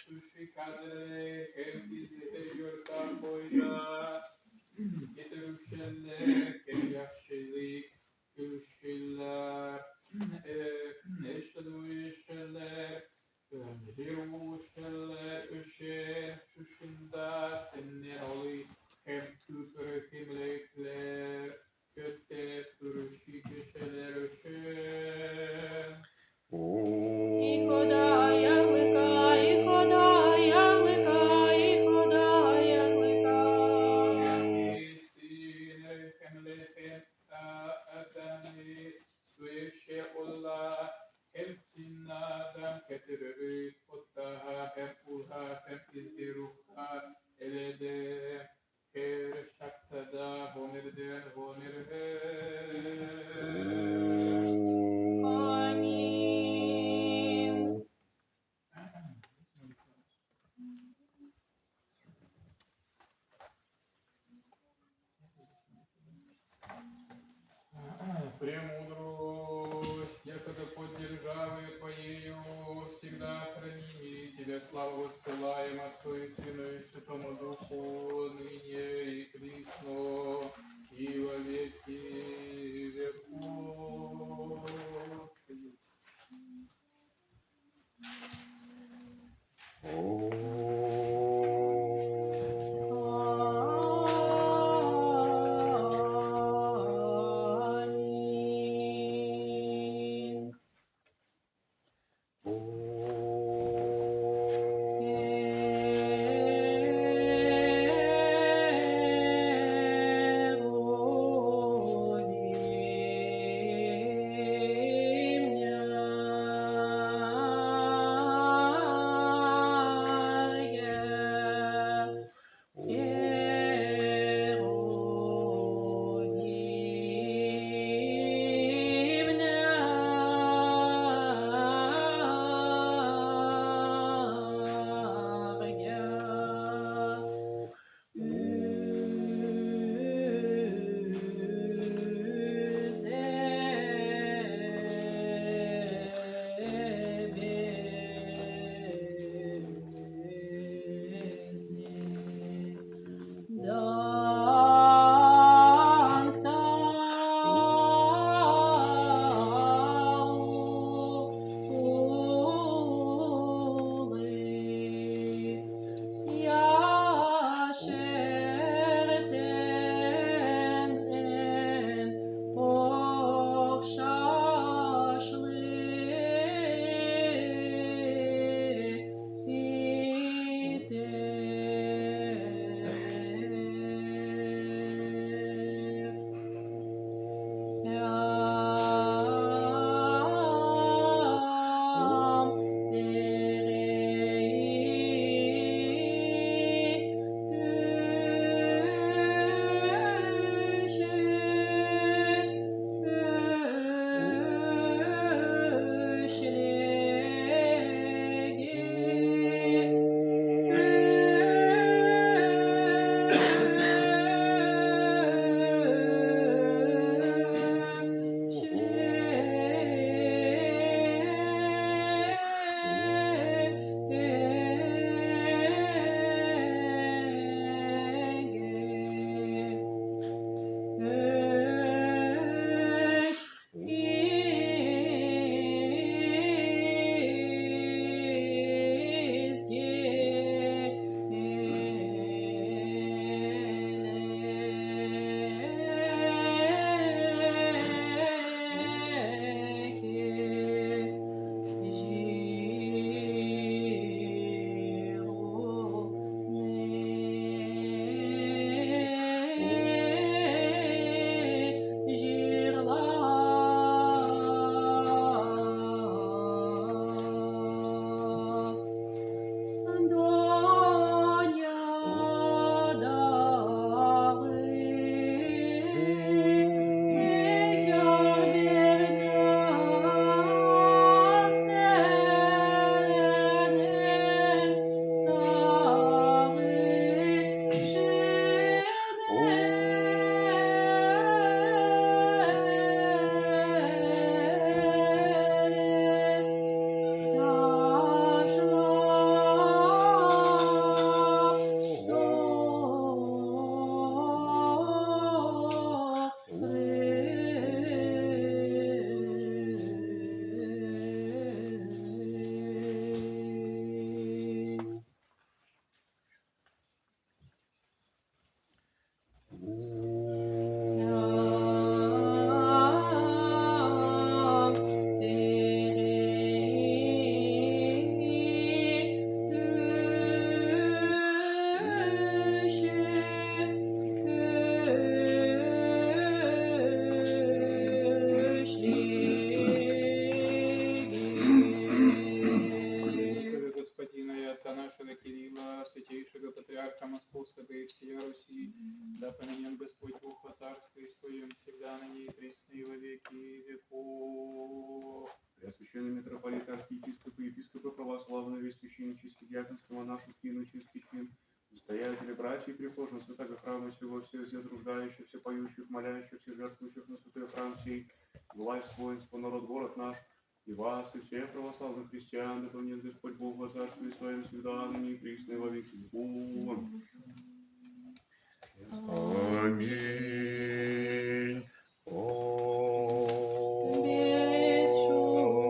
Suşi kadere hem bizi yurtta boyda getirmişler hem yaşlılık gülüşler eşluvişler jirvuşler öşe şuşunda senin olı hem küfür himlekler kötte duruşi köşeler öşe. І хода ярлика, і хода ярлика, і хода ярлика. Амінь. Премудрость, якогда под державою Твоею всегда храними, Тебя славу воссылаем Отцу и Сыну и Святому Духу, ныне и присно, и во веки веков. всея Руси, да помянет Господь Бог во Царстве Своем всегда, ныне и присно и во веки веков. Преосвященный митрополит, архиепископы, епископы православные, весь священнический, диаконский, монашеский и иноческий чин, настоятели, братья и прихожан святого храма сего, всех труждающихся, поющих, молящихся, жертвующих на святой храм сей, власть, воинство, народ, город наш, и вас, и всех православных христиан, да помянет Господь Бог во Царстве Своем всегда, ныне и присно и во веки веков. Аминь. Без чувай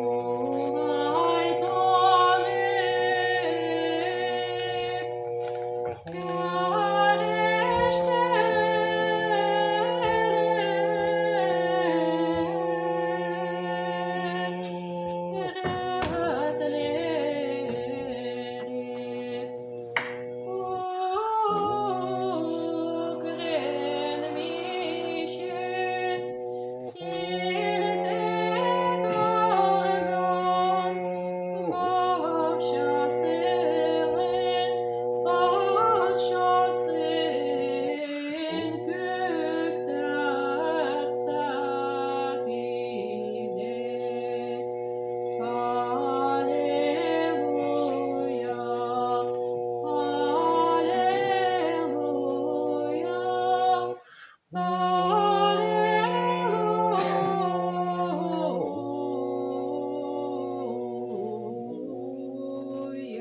Аллилуйя.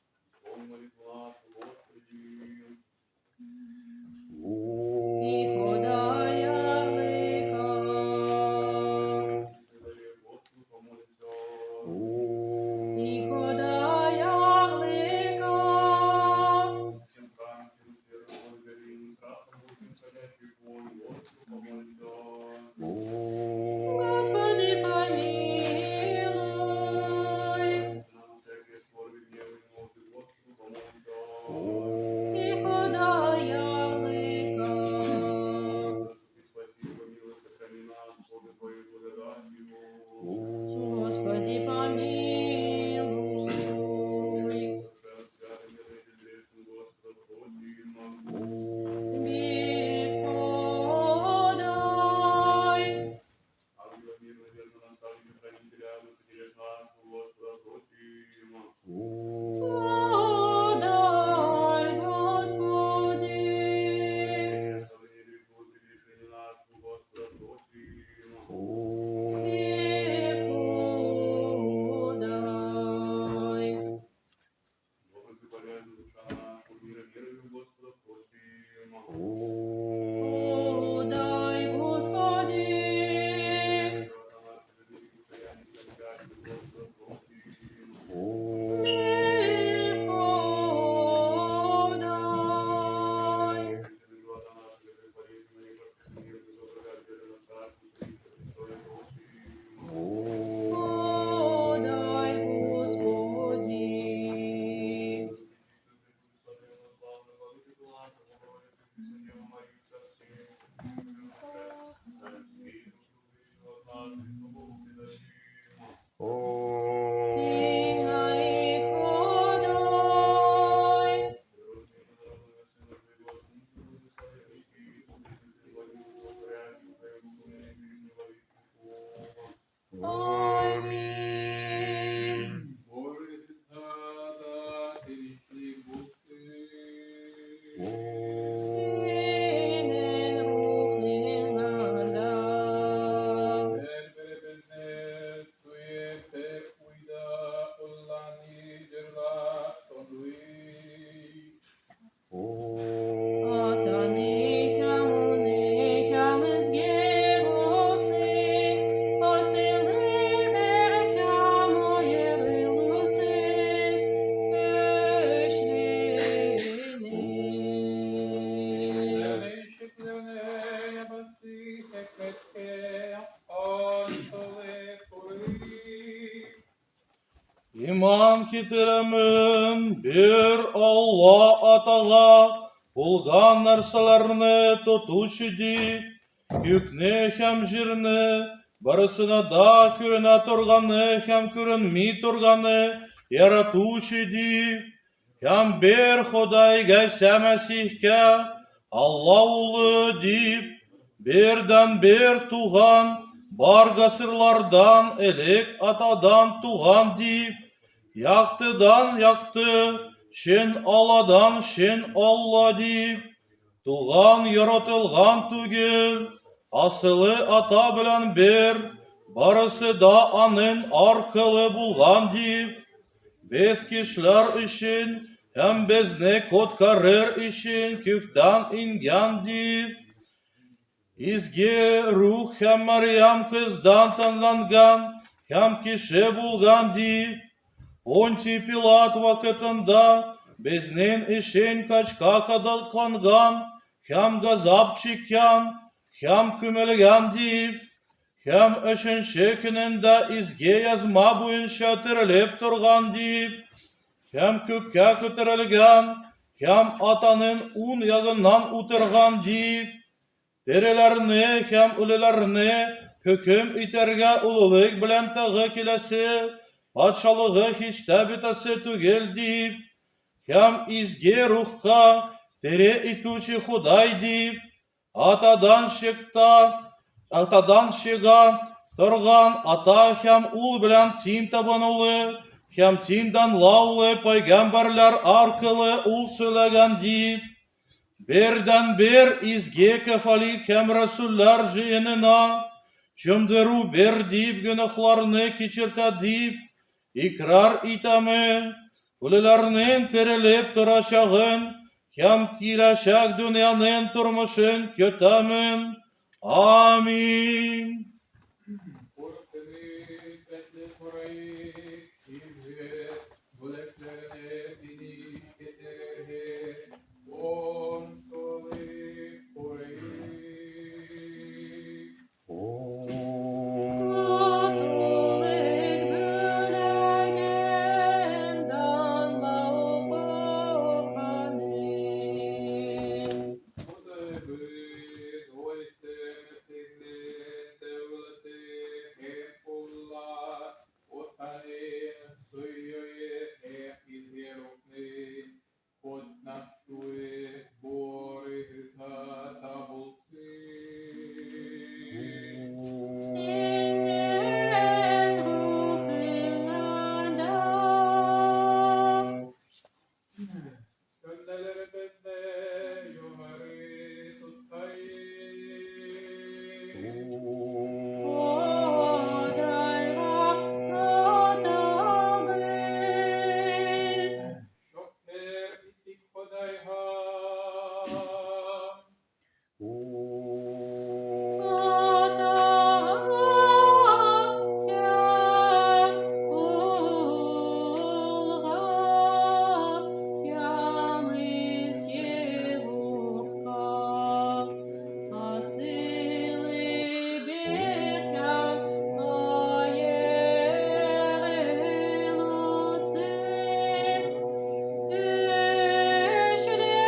Исполни молитву нашу, Господи. И подая языка. Далее Господу помолимся. И подая языка. Всем храм, всем веру, благоговением, страхом, Божьим, сходящих вонь, Господу помолимся. Господи, помилуй. Нам всякие скорби, гневы и нужды, Господу помолимся. И подая языка. Заступи, спаси, помилуй, сохрани нас, Боже, Твоей благодатью. Господи, помилуй. Совершен, святый, мирный, грешным, Господа просим. Мир подай. Ангела мира, верно, наставника, хранителя, душителя нашего, Господа просим. Подай, Господи. Оставление грехов и прегрешений нашего, Господа просим. Мир подай. Добрый ты полезный, душа наша, мира верою Господа просим. Подай, Господи. Господа просим. Мир подай. Подай, Господи. Сина и подай. Аминь. Боже, Христа, ты Синен рухненанда. Атанихам унихам сгерухни, осили верхам оєвилусис, эшлини. İman kitiremin bir Allah atağa, Булган нәрсәләрне тотучы дип, күкне һәм җирне, барысына да күренә торганы һәм күренми торганы яратучы дип, Һәм бер Ходай Гайсә Мәсихкә Алла улы дип, бердән-бер туган, бар гасырлардан элек Атадан туган дип, яктыдан якты, чын Алладан чын Алла дип, туган яратылган түгел, асылы Ата белән бер, барысы да аның аркылы булган дип, Без кешеләр өчен һәм безне коткарыр өчен күктән иңгән дип, Изге Рух һәм Марьям кыздан танланган һәм кеше булган дип, Понтий Пилат вакытында безнең өчен качка кадакланган һәм газап чиккән һәм күмелгән дип, Һәм өченче көнендә изге язма буенча терелеп торган дип, һәм күккә күтәрелгән, һәм Атаның уң ягыннан утырган дип, тереләрне һәм үлеләрне хөкем итәргә олылык белән тагы киләсе, патшалыгы һич тә бетәсе түгел дип, һәм изге рухка тере итүче Ходай дип, Атадан чыкта, атадан чыга торган ата һәм ул белән тин табынулы һәм тин данлаулы пайгамбарлар аркылы ул сөйләгән дип, бердән-бер изге кафолик һәм рәсүлләр җыенына чумдыру бер дип гөнаһларны кичертә дип икърар итәме, үлеләрнең терелеп торачагын һәм киләчәк дөньяның тормышын көтәмен. Амин. Кутулык бүләген данлау корбаны. Синең рухыңа да. Ходайга тотабыз. Ата һәм Улга һәм Изге Рухка асылы бер һәм аерылусыз. Өчлек.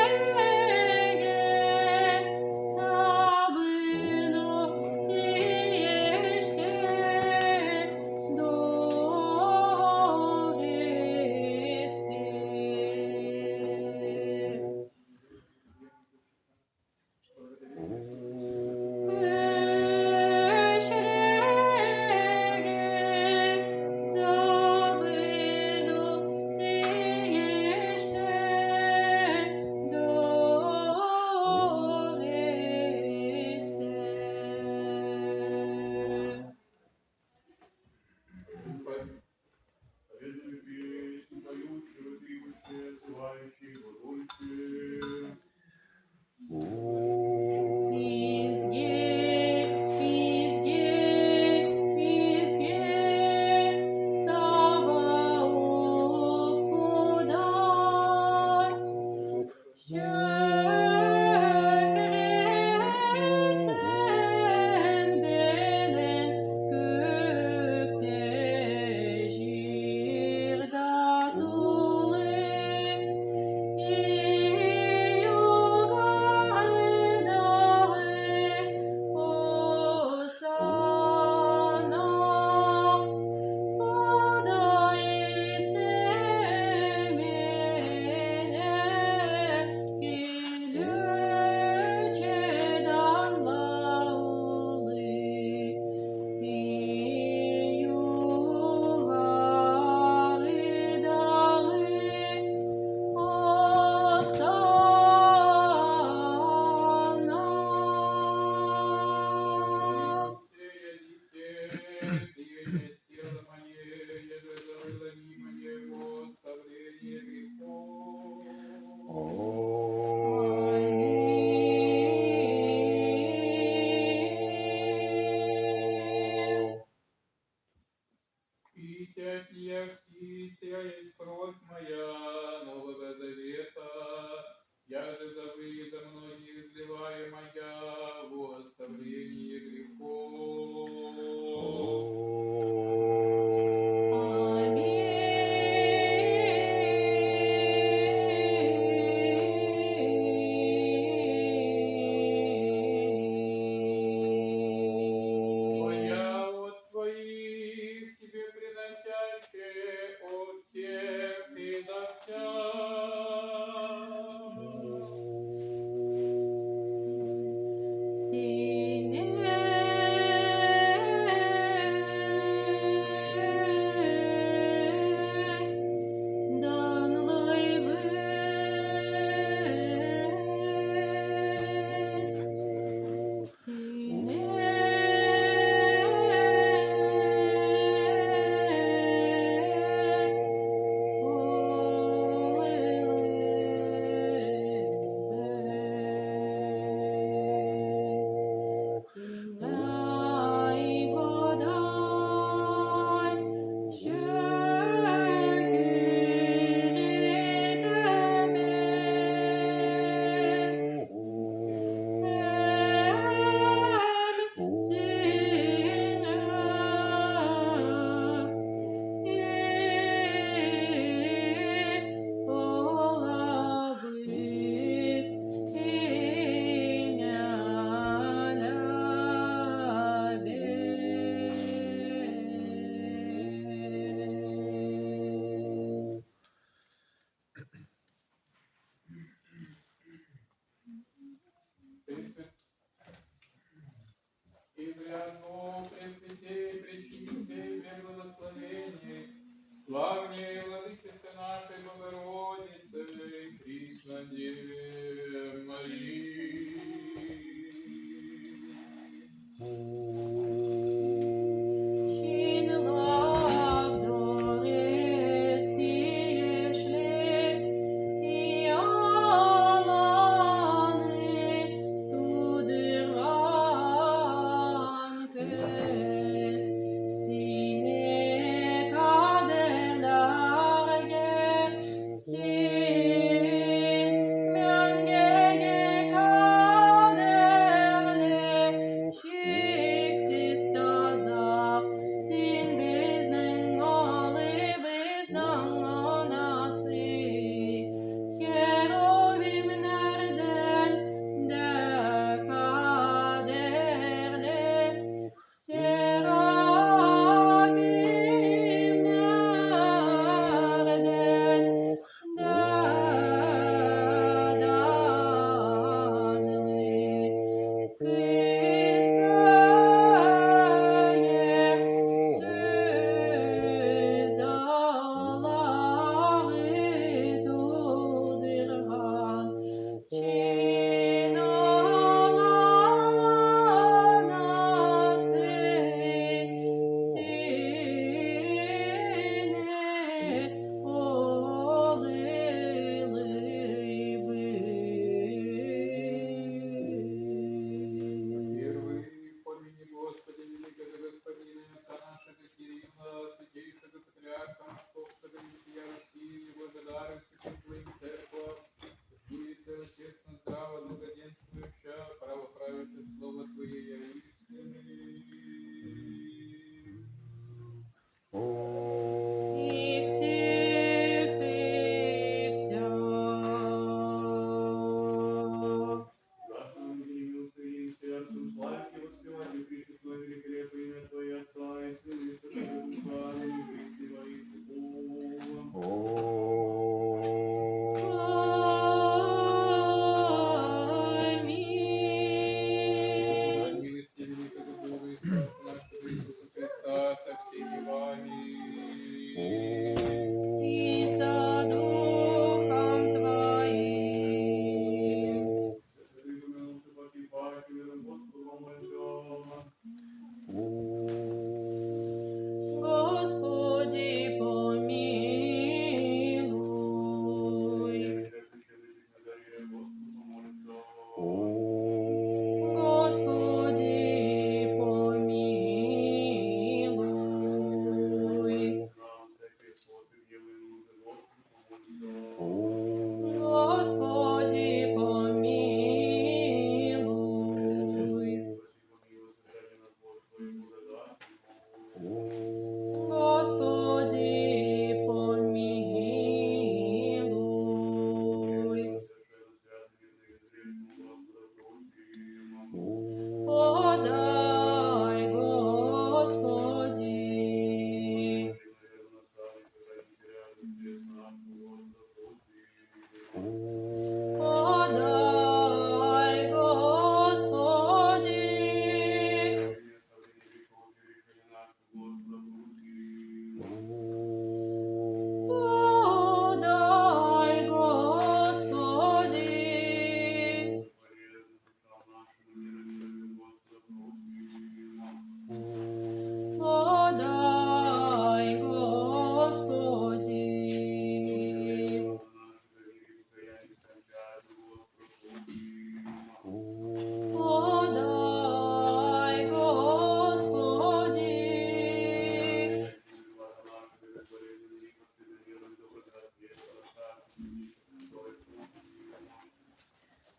Аминь. Пейте от нее все, сия есть кровь моя нового завета, яже за вы и за многих изливаемая во оставление грехов. Аминь. Твоя от твоих тебе приносящие от всех и за вся. Сине данлайвес, сине олелес. Земля и вода, щеки небес, синя и олавис, инялябес. Изрядно, Пресвятей, Пречистей, Преблагословенней, славней Владычице нашей Богородице, Приснодеве Марии. Sin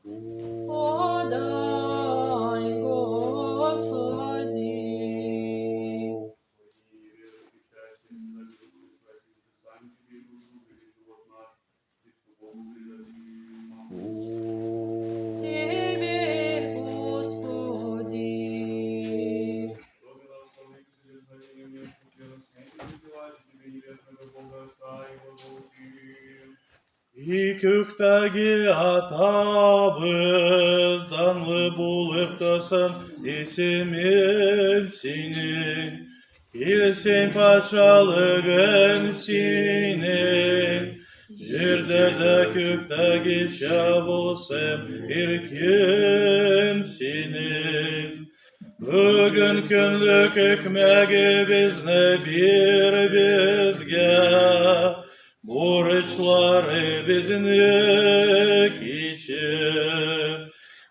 Подай, Господи. Тебе, Господи. И köktəgi atamız, danlı bulup tasın isimin sinin. Kilsin paşalığın sinin. Jirde de köktəgi çabulsın ilkin sinin. Bugün günlük ekmeği bizne bir bizge. Borçları bizni keçir.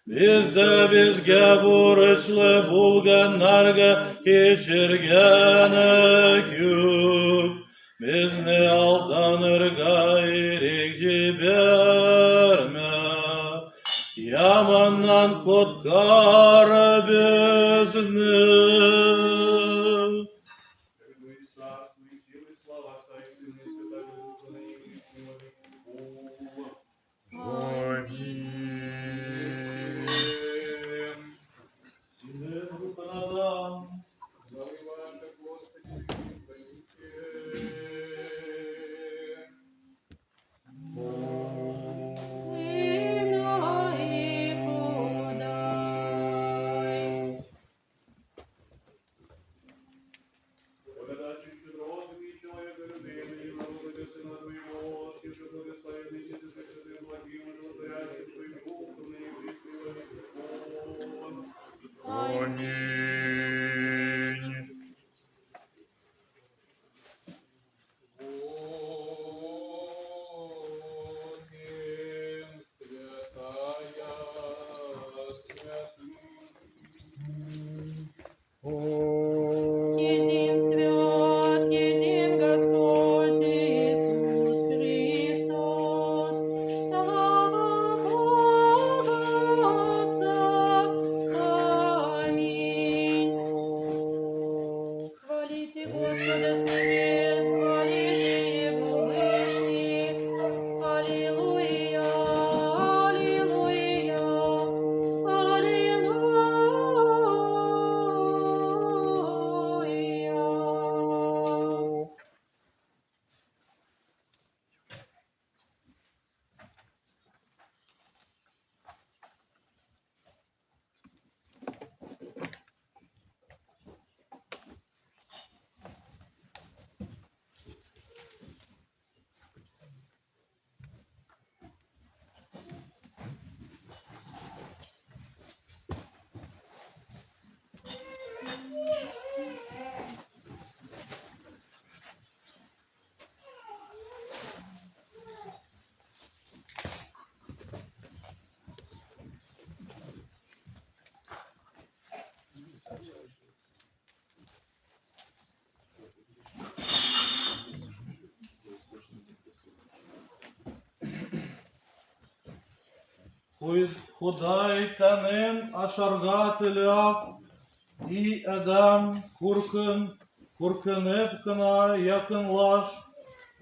Biz de bizge borçlu bulganlarga keçirgene yük. Bizni aldanır gayrik ciberme. Yamandan kotkar bizni. Амінь. Синем Руханадам. Славы ваши, Господи, храните. Сына и подай. Благодатью щедроты и человека любимый, и благодати Сына Твоего, с же благословенный со святым благим и животворящим Твоим Духом, ныне и присно и во веки веков. Амінь. Воним, святая святых. Един свят, един Господь Иисус Христос. Слава Бога Отца. Аминь. Хвалите Господа с небес, хвалите Его вышних. Аллилуйя, аллилуйя, аллилуйя. Худай тәнен ашарга теләп, и адәм куркын, куркынып кына якынлаш,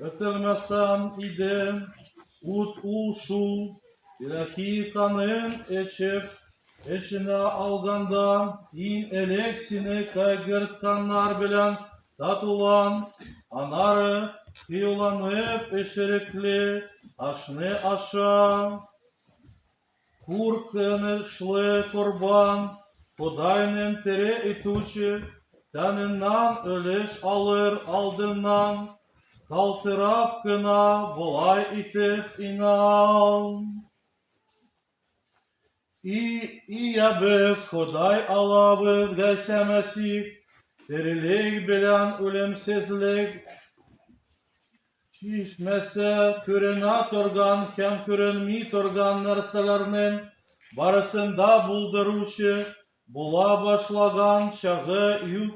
өтелмәсәм иде, ут ул шул, илаһи канын эчеп, эченә алганда, иң элек сине кайгыртканнар белән татулан, аннары кыюланып эшерекле ашны аша. Куркынычлы корбан, Ходайның тере итүче, тәненнән өлеш алыр алдыннан, калтырап кына болай итеп инан. И иябез Ходай Аллабыз Гайсә Мәсих, терелек белән үлемсезлек чишмәсе күренә торган һәм күренми торган нәрсәләрнең барысын да булдыручы була башлаган чагы юк.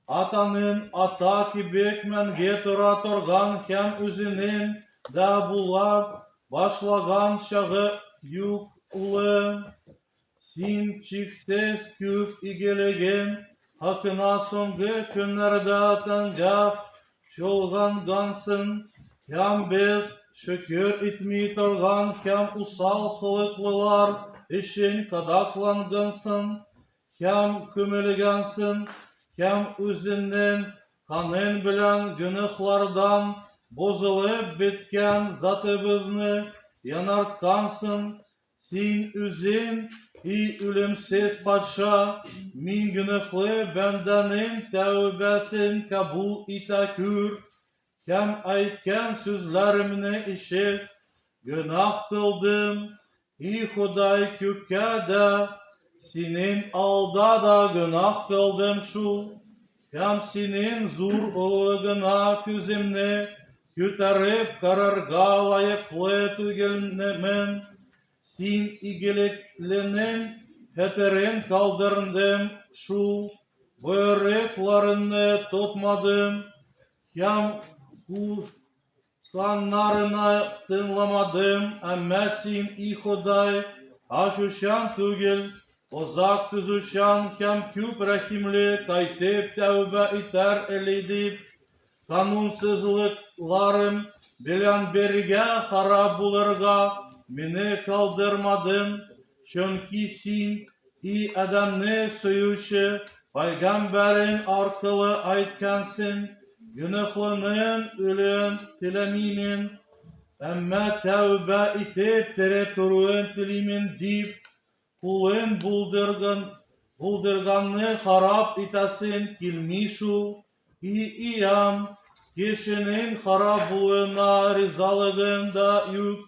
Атаның ата кебек мәңге тора торган һәм үзенең дә була башлаган чагы юк. Улы, син чиксез күп игелеген хакына соңгы көннәрдә тәнгә чолгангансың, һәм без шөкер итми торган һәм усал холыклылар өчен кадаклангансың, һәм күмелгәнсең, һәм үзеңнең каның белән гөнаһлардан бозылып беткән затыбызны яңарткансың. Син үзең, и үлемсез патша, мин гөнаһлы бәндәнең тәүбәсен кабул итә күр, һәм әйткән сүзләремне ишет. Гөнаһ кылдым, и Ходай, күккә дә, синең алда да гөнаһ кылдым шул. Һәм синең зур олылыгыңа күземне күтәреп карарга лаеклы түгелмен. Син игелекленең хәтерен калдырдым шул, боерыкларыңны тотмадым һәм кушканнарына тыңламадым. Әмма син, и Ходай, ачучан түгел, озак түзүчән һәм күп рәхимле, кайтып тәүбә итәр әле дип, канунсызлыкларым белән бергә харап булырга мине калдырмадың, чөнки син, и адәмне сөюче, пәйгамбәрең аркылы әйткәнсең, гөнаһлының үлүен теләмимен, әмма тәүбә итеп тере торуын телимен дип, кулын булдырган, булдырганны харап итәсең килми шул. И Иям, кешенең харап булуына ризалыгың да юк,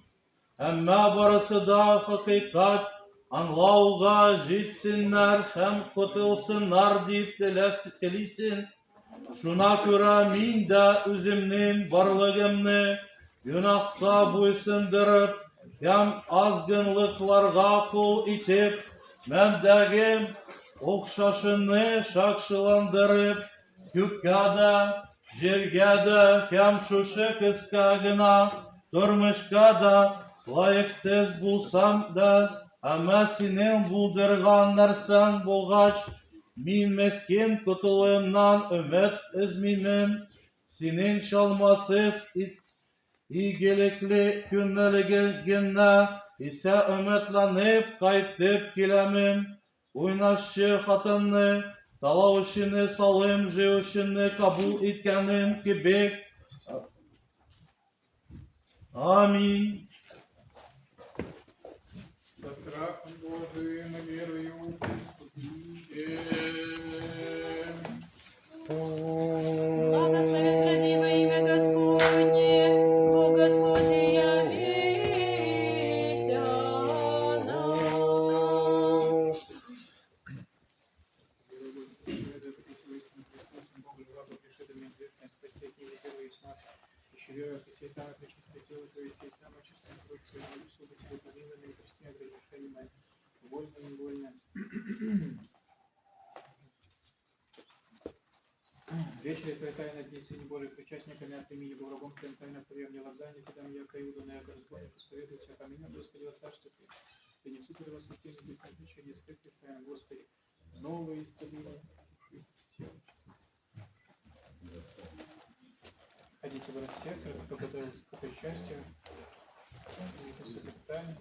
әмма барысы да хакыйкать аңлауга җитсеннәр һәм котылсыннар дип телисең. Шуңа күрә мин дә үземнең барлыгымны гөнаһка буйсындырып һәм азгынлыкларга кол итеп, мәндәге охшашыны шакшыландырып, күккә дә, җиргә дә һәм шушы кыска гына тормышка да лаексыз булсам да, әмма синең булдырган нәрсәң булгач, мин мескен котылуымнан өмет өзмимен. Синең чалмасыз игелекле күңелегеңә исә өметләнеп кайтып киләмен. Уйнашчы хатынны, талаучыны, салым җыючыны кабул иткәнем кебек. Аминь. Со страхом Божиим и верою приступите. Благословен храни во имя Господне, Бог Господь явися нам. Еще верую, Христе самое пречистое тело, то есть и самое чистое кровь Твою, молюсь, быть тебе помилованный и прости грешения мои, вольно, невольно. Вечере Твоей тайна дней, Сыне Божий, причастниками от имени был рабом Твоим тайна прием, не лобзание Тебя, яко Иуда, на яко разбойник, исповедую Тебя, помянем, Господи, во Царстве Твоем. Принесу Твоего осуждения, без отличия, не скрытых тайн, Господи, новое исцеление души и тела. Ходите, братья и сестры, кто готовился к причастию, и приступить к тайне.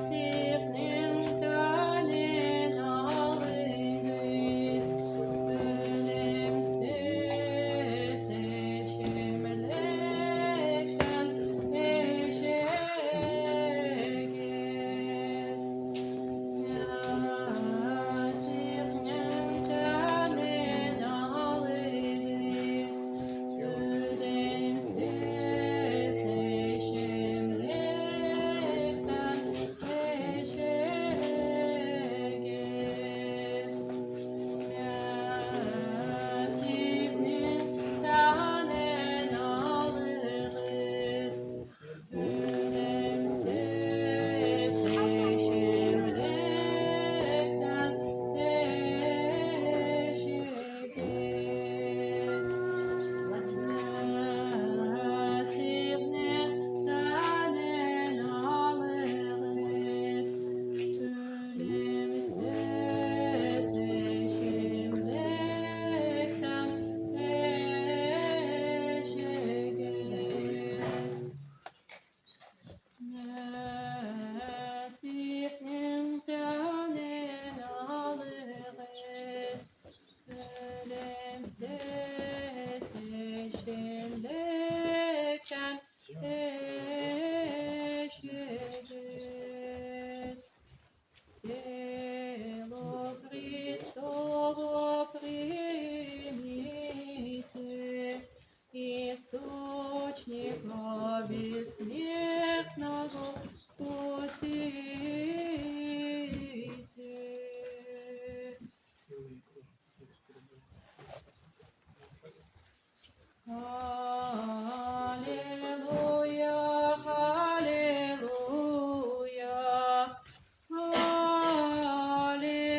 Насипнең тәнен алыгыз, үлемсез эчемлектән эчегез. Насипнең тәнен алыгыз, источника бессмертного вкусите. Аллилуйя, аллилуйя, аллилуйя.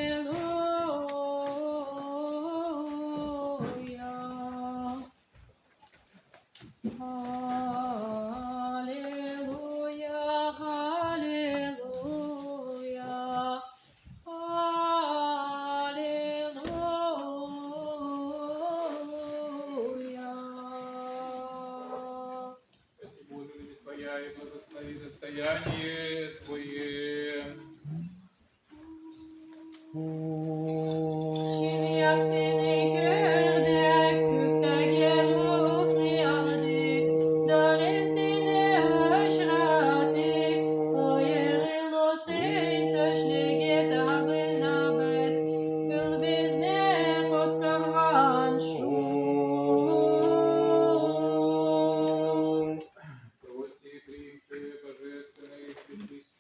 Аллилуйя, аллилуйя, аллилуйя. Спаси, Боже, люди Твоя, и благослови достояние Твое. Прости, приимшие божественный причист.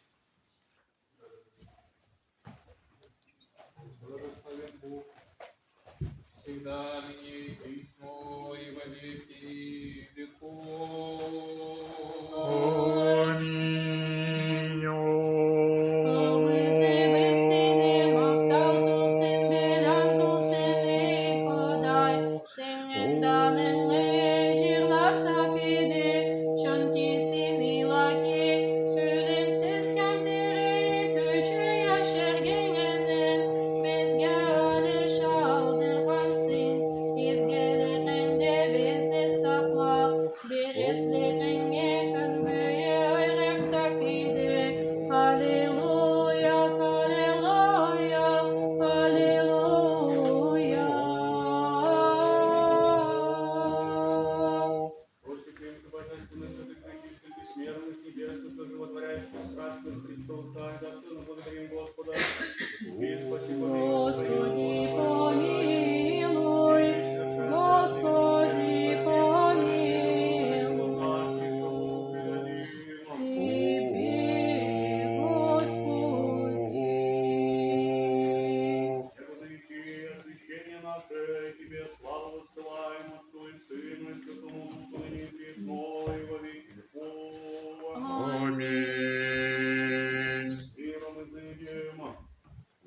Благословен Бог, всегда, ныне и присно, и во веки веков. Амінь. Аллилуйя, аллилуйя, аллилуйя. Просим приимши божественных святых пречистых и смертных, небесных, и животворящих, страшных Христовых тайн, достойно благодарим Господа. И спаси, помилуй, Господи, помилуй, Господи, помилуй. Тебе, Господи. Освящение наше, Тебе славу воссылаем Отцу и Сыну и Святому Духу, ныне и присно, и во веки веков. Амінь. С миром изыдем.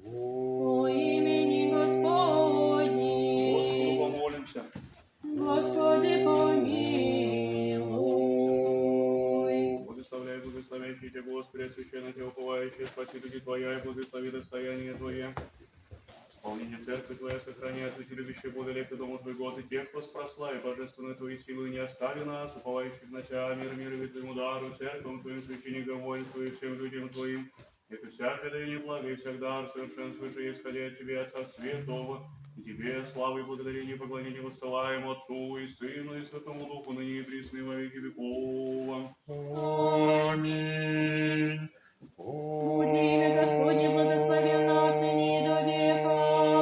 По имени Господни. Господу помолимся. Господи, помилуй. Благословляй, благословящий Тебя, Господи, освящай на Тебя уповающие, спаси люди Твоя и благослови достояние Твое. Исполнение церкви Твоя сохрани, освети любящие Бога лепи дому Твой год, и тех воспрослави божественную Твою силу, и не остави нас, уповающих на Тебя, мир мирове Твоему дару, церквам Твоим, священникам, воинству и всем людям Твоим. Это всякое даяние блага и всяк дар совершенствующий, исходя от Тебе, Отца Святого, и Тебе славу и благодарение и поклонение воссылаем Отцу и Сыну и Святому Духу, ныне и присно и во веки веков. Амінь. Буде имя Господне благословенно отныне и до века.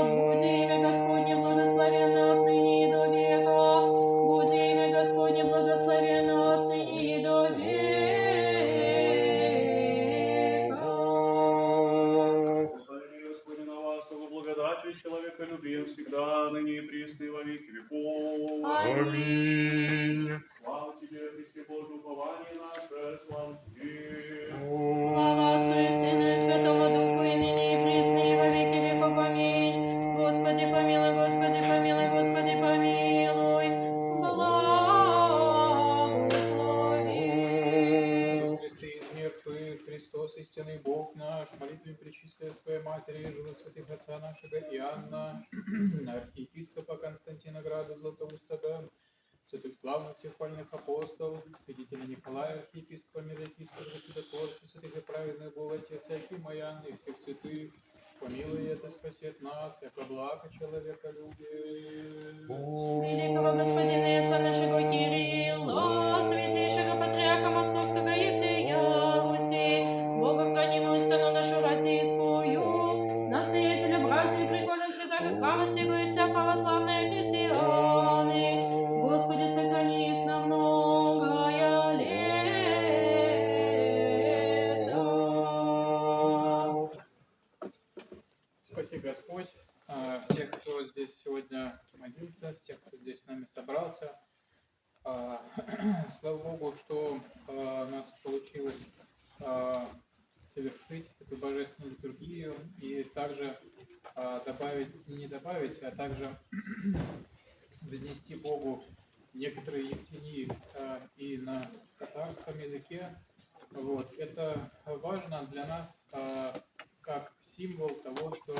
Буде имя Господне благословенно отныне и до века. Буде имя Господне благословенно отныне и до века. Благословение Господне на вас, того благодатью человеколюбием всегда, ныне и присно и во веки веков. Амінь. Слава Тебе, Христе Боже, упование наше, слава Тебе. Слава Отцу и Сыну и Святому Духу, и ныне и присно, и во веки веков. Аминь. Господи, помилуй, Господи, помилуй, Господи, помилуй. Благослови. Воскреси из мертвых, Христос, истинный Бог наш, молитвами пречистой своей Матери, жены святых Отца нашего Иоанна, архиепископа Константина Града Златоустого, святых славных всех хвальных апостолов, святителя Николая, архиепископа Мироепископа, Чудотворца, святых и праведных Бога Отец Иоакима и Анны, и всех святых, помилуй это, спасет нас, яко благ человеколюбец. Великого Господина и Отца нашего Кирилла, святейшего Патриарха Московского и всея Руси, Бога хранимую страну нашу российскую, настоятеля братью и прихожан святаго храма сего и вся православные христианы, Господи, сохрани их на здесь сегодня молился, всех, кто здесь с нами собрался. Слава Богу, что у нас получилось совершить эту божественную литургию и также добавить, не добавить, а также вознести Богу некоторые ектении и на татарском языке. Вот. Это важно для нас как символ того, что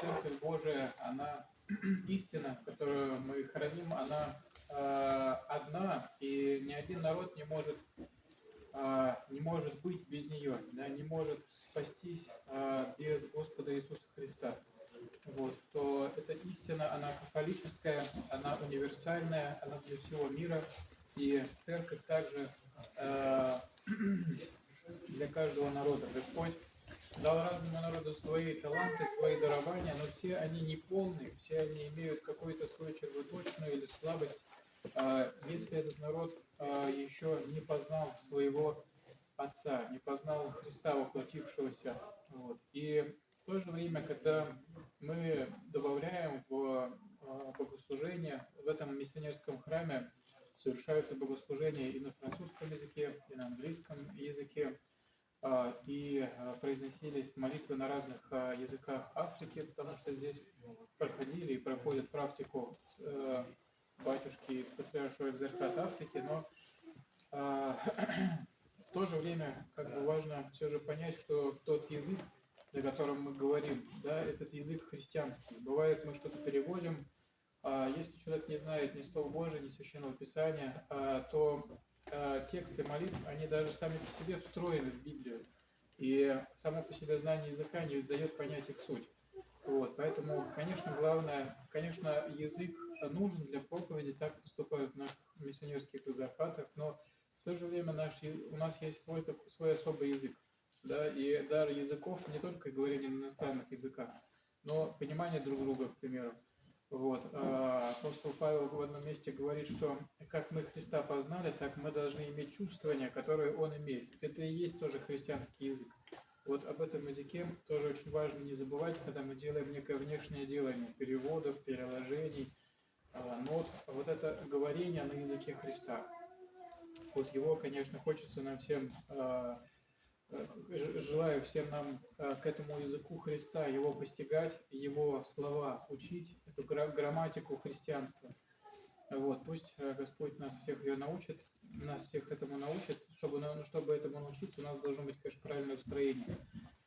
Церковь Божия, она истина, которую мы храним, она одна, и ни один народ не может быть без нее, да, не может спастись без Господа Иисуса Христа. Вот, что эта истина, она кафолическая, она универсальная, она для всего мира, и церковь также для каждого народа. Господь дал разному народу свои таланты, свои дарования, но все они не полные, все они имеют какую-то свою червоточину или слабость. Если этот народ еще не познал своего Отца, не познал Христа воплотившегося. Вот. И в то же время, когда мы добавляем в богослужение, в этом миссионерском храме совершаются богослужения и на французском языке, и на английском языке, и произносились молитвы на разных языках Африки, потому что здесь проходили и проходят практику батюшки из Патриаршего экзархата Африки, но в то же время как бы важно все же понять, что тот язык, на котором мы говорим, да, этот язык христианский. Бывает, мы что-то переводим, а если человек не знает ни Слова Божия, ни Священного Писания, то тексты молитв, они даже сами по себе встроены в Библию. И само по себе знание языка не дает понять их суть. Вот, поэтому, конечно, главное, конечно, язык нужен для проповеди, так поступают в наших миссионерских экзархатах, но в то же время у нас есть свой особый язык. Да, и дар языков не только говорение на иностранных языках, но понимание друг друга, к примеру. Вот. Апостол Павел в одном месте говорит, что как мы Христа познали, так мы должны иметь чувствование, которое Он имеет. Это и есть тоже христианский язык. Вот об этом языке тоже очень важно не забывать, когда мы делаем некое внешнее делание переводов, переложений, нот. Вот это говорение на языке Христа. Вот его, конечно, хочется нам всем, желаю всем нам к этому языку Христа, его постигать, его слова учить, эту грамматику христианства. Вот, пусть Господь нас всех ее научит, нас всех этому научит. Ну, чтобы этому научиться, у нас должно быть, конечно, правильное устроение.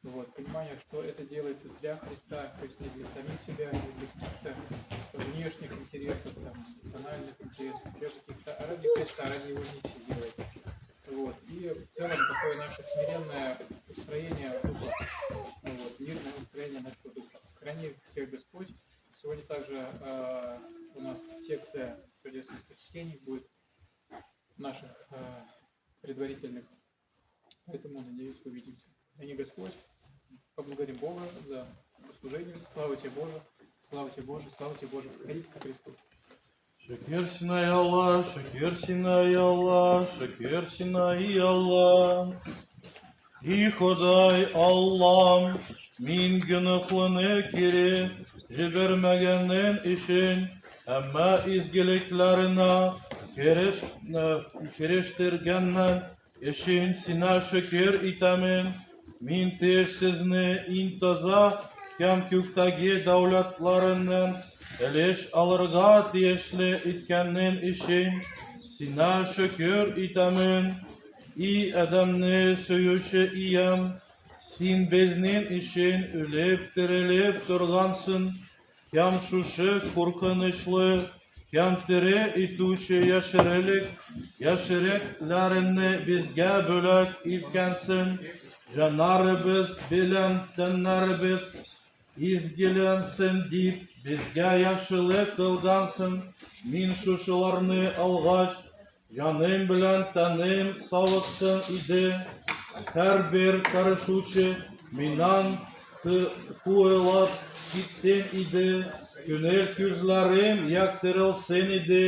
Вот, понимание, что это делается для Христа, то есть не для самих себя, не для каких-то внешних интересов, там, национальных интересов, для каких-то, а ради Христа, ради Его миссии делается. Вот. И в целом такое наше смиренное устроение духа, вот, мирное устроение нашего духа. Храни всех Господь. Сегодня также у нас секция чудесных чтений будет наших предварительных. Поэтому, надеюсь, увидимся. Храни Господь. Поблагодарим Бога за служение. Слава тебе, Боже. Слава тебе, Боже. Слава тебе, Боже. Приходите ко Христу. Шөкер сиңа, Алла, шөкер сиңа, Алла, шөкер сиңа, Алла. И Ходай Аллам, мин гөнаһлыны кире җибәрмәгәнең өчен, әмма изгелекләренә ирештергәнең өчен сиңа шөкер итәмен. Мин тешсезне иң таза һәм күктәге дәүләтләреннән өлеш алырга тиешле иткәнең өчен сиңа шөкер итәмен. И Адәмне сөюче иям, син безнең өчен үлеп терелеп торгансың, һәм шушы куркынычлы һәм тере итүче яшерекләреңне безгә бүләк иткәнсең. Җаннарыбыз белән тәннәребез изгеләнсен дип, безгә яхшылык кылгансың. Мин шушыларны алгач, җаным белән тәнем савыксын иде. Һәрбер карышучы миннән куылып китсен иде. Күңел күзләрем яктырылсын иде.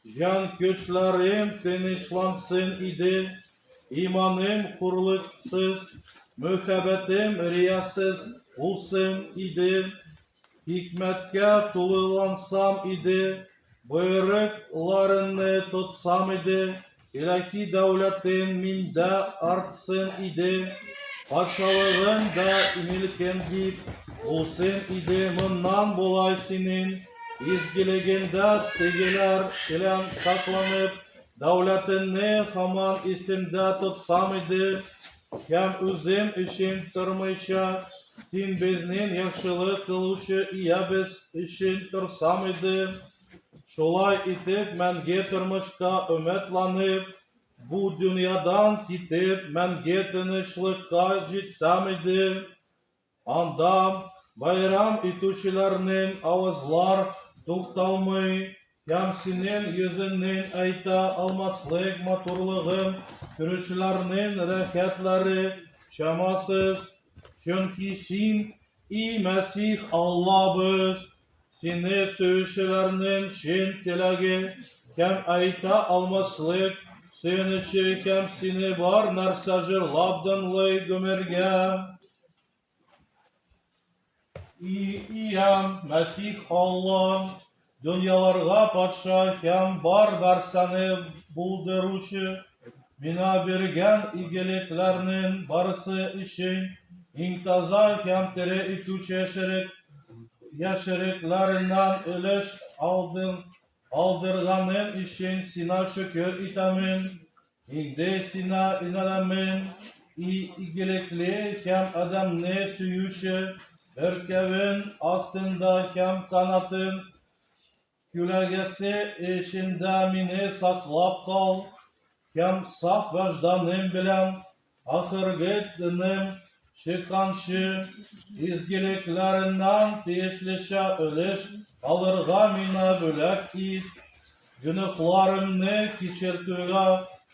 Җан көчләрем тынычлансын иде. Иманым хурлыксыз, мәхәббәтем риясыз булсын иде. Хикмәткә тулылансам иде, Боерыкларыңны тотсам иде, Илаһи дәүләтең миндә артсын иде, Патшалыгың да милкем дип булсын иде Моннан болай синең изгелегеңдә тегеләр белән сакланып, Дәүләтеңне һаман исемдә тотсам иде, Һәм үзем өчен тормыйча, син безнең яхшылык кылучы Иябез өчен торсам иде. Шулай итеп, мәңге тормышка өметләнеп, бу дөньядан китеп, мәңге тынычлыкка җитсәм иде. Анда бәйрәм итүчеләрнең авызлар тукталмый һәм синең йөзеңнең әйтә алмаслык матурлыгын күрүчеләрнең рәхәтләре чамасыз, чөнки син, и Мәсих Аллабыз, сине сөючеләрнең чын теләге һәм әйтә алмаслык сөенече һәм сине бар нәрсә җырлап данлый гомергә. И Иям, Мәсих Алла, дөньяларга патша һәм бар нәрсәне булдыручы, миңа биргән игелекләрнең барысы өчен иң таза һәм тере итүче шерек яшерекләреннән өлеш алдың, алдырганың өчен сиңа шөкер итәмен. Инде сиңа инанамын, и игелекле һәм адәмне сөюче, бөркәвең астында һәм канатың күләгәсе эчендә мине саклап кал, һәм саф вәҗданым белән ахыргы тыным чыкканчы изгелекләреннән тиешлечә өлеш алырга миңа бүләк ит. Гөнаһларымны кичертүгә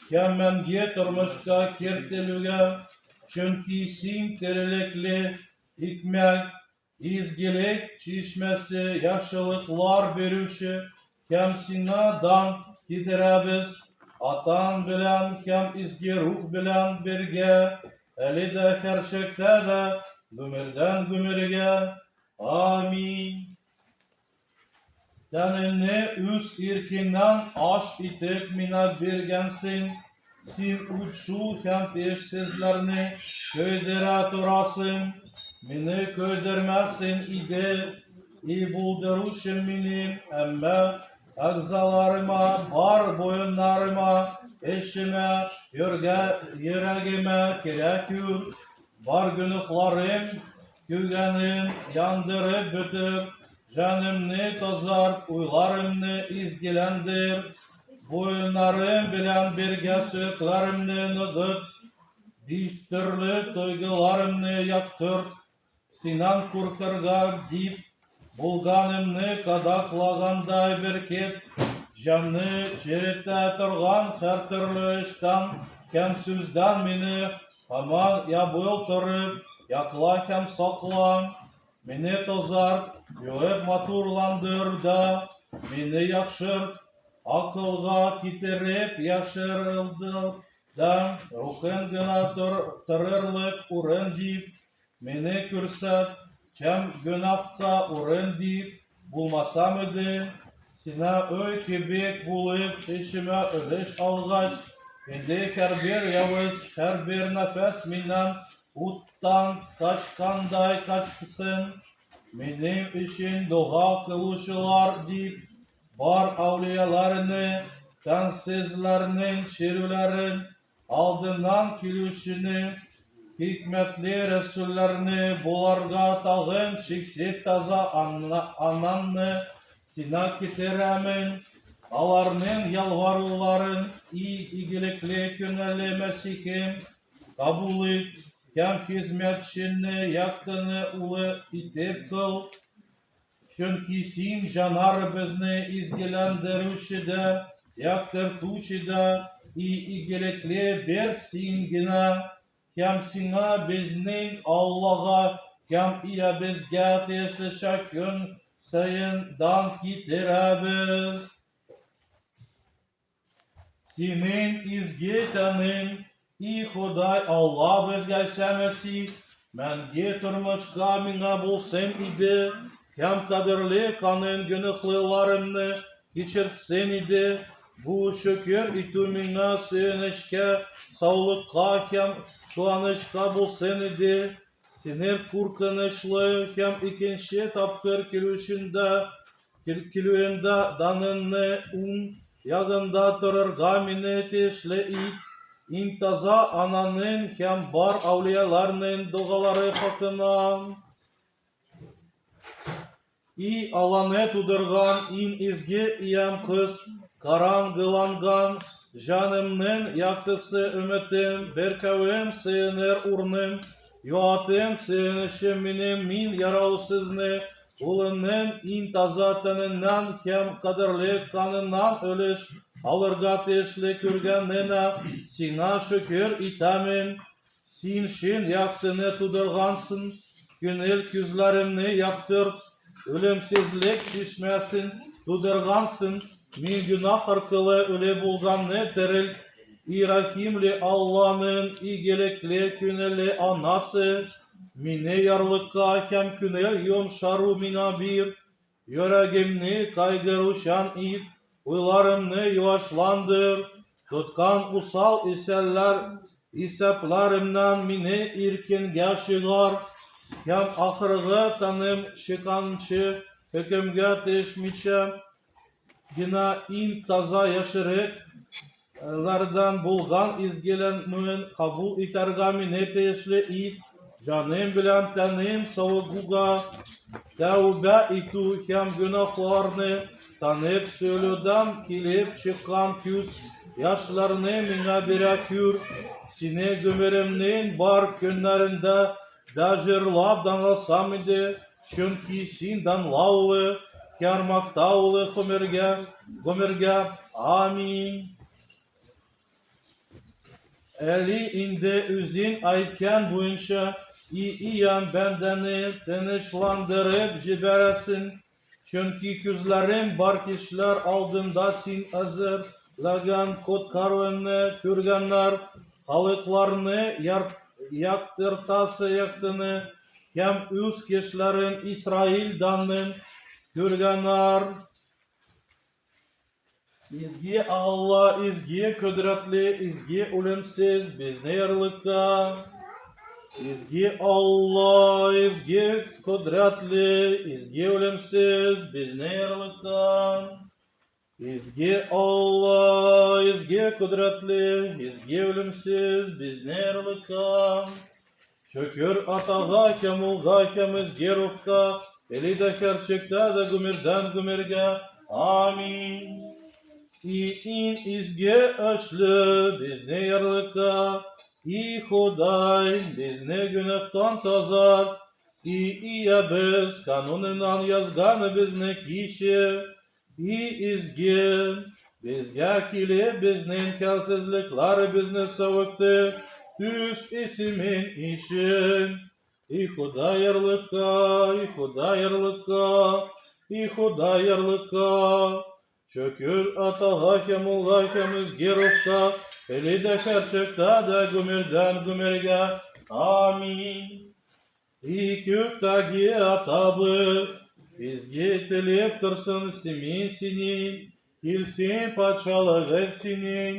һәм мәңге тормышка кертелүгә, чөнки син терелекле икмәк, Изгелек чишмәсе, яхшылыклар бирүче һәм сиңа дан китерәбез, Атаң белән һәм Изге Рух белән бергә, әле дә һәрчакта да, гомердән гомергә. Амин. Тәнеңне үз иркеңнән аш итеп миңа биргәнсең, син ут шул һәм тешсезләрне көйдерә торасың, мине көйдермәсен иде, и булдыручым минем, әмма әгъзаларыма, бар буыннарыма, эчемә, йөрәгемә керә күр, бар гөнаһларым Көйгәнен яндырып бетер, җанымны тазарт, уйларымны изгеләндер, буыннарым белән бергә сөякләремне ныгыт, биш төрле тойгыларымны яктырт, синнән куркырга дип булганымны кадаклагандай беркет, җанны черетә торган һәртөрле эштән һәм сүздән мине Һаман ябыл торып, якла һәм сакла. Мине тазарт, юып матурландыр да, мине яхшырт, акылга китереп яшерылдыр да, рухын гына торырлык урын дип, мине күрсәт, һәм гөнаһка урын дип булмасам иде, сиңа өй кебек булып эчемә өлеш алгач, инде һәрбер явыз, һәрбер нәфәс миннән уттан качкандай качсын. Минем өчен дога кылучылар дип, бар әүлияләрне, тәнсезләрнең чирүләрен Алдыннан килүчене, хикмәтле рәсүлләрне, боларга тагын чиксез таза ананны сиңа китерәмен. Аларның ялваруларын, и игелекле күңелле Мәсихем, кабул ит һәм хезмәтчеңне яктыны улы итеп кыл. Чөнки син җаннарыбызны изгеләндерүче дә, яктыртучы да, и игелекле бер син генә, һәм сиңа безнең Аллага һәм Иябезгә тиешлечә көн саен дан китерәбез. Синең изге тәнең, и Ходай Аллабыз Гайсә Мәсих, мәңге тормышка миңа булсын иде, Һәм кадерле канын гөнаһлыларымны кичертсен иде. Бу шөкер итү миңа сөенечкә, саулыкка һәм куанычка булсын иде. Синең куркынычлы һәм икенче тапкыр килүчендә килүендә даныңны уң ягында торырга мине тиешле ит. Иң таза ананың һәм бар әүлияларның догалары хакына. И Алланы тудырган иң изге иям кыз, караңгыланган җанымның яктысы, өметем, беркәвем, сыеныр урыным, юатым, сөенечем минем, мин яраусызны улыңның иң таза тәненнән һәм кадерле каныннан өлеш алырга тиешле күргәненә сиңа шөкер итәмен. Син чын яктыны тудыргансың, күңел күзләремне яктырт, үлемсезлек чишмәсен тудыргансың, мин гөнаһ аркылы үле булганны терелт. И рәхимле Алланың игелекле күңелле анасы, мине ярлыка һәм күңел йомшару миңа бир. Йөрәгемне кайгыручан ит, уйларымны юашландыр, тоткан усал исәлләр исәпләремнән мине иркенгә чыгар, һәм ахыргы тыным чыкканчы хөкемгә төшмичә генә иң таза яшерек ләрдән булган изгеләнүен кабул итәргә мине тиешле ит, җаным белән тәнем савыгуга тәүбә итү һәм гөнаһларны танып сөйләүдән килеп чыккан күз яшьләрне миңа бирә күр. Сине гомеремнең бар көннәрендә дә җырлап данласам иде, чөнки син данлаулы, һәм мактаулы гомергә, гомергә. Амин. Әле инде үзең әйткән буенча, и Иям бәндәне тынычландырып җибәрәсең, чөнки күзләрем бар кешеләр алдында син әзерләгән коткаруыңны күргәннәр, халыкларны яктыртасы яктыны һәм үз кешеләрен Исраил данын күргәннәр. Изге Алла, изге кодрәтле, изге үлемсез, безне ярлыка. Изге Алла, изге кодрәтле, изге үлемсез, безне ярлыка. Изге Алла, изге кодрәтле, изге үлемсез, безне ярлыка. Шөкер Атага һәм Улга һәм Изге Рухка, эле дә һәрчакта да гомердән гомергә. Амин. И иң изге эшле безне ярлыка, и Ходай, безне гөнаһтан тазарт, и Иябез кануныннан язганы безне кичер, И изге, безгә килеп безнең хәлсезлекләребезне савыкты, үз исемең өчен. И Ходай ярлыка, и Ходай ярлыка, и Ходай ярлыка. Шөкер Атага һәм Улга һәм Изге Рухка, эле дә һәрчакта да гомердән гомергә. Амин. И күктәге Атабыз, изге ителеп торсын исемең синең, килсен патшалыгың синең,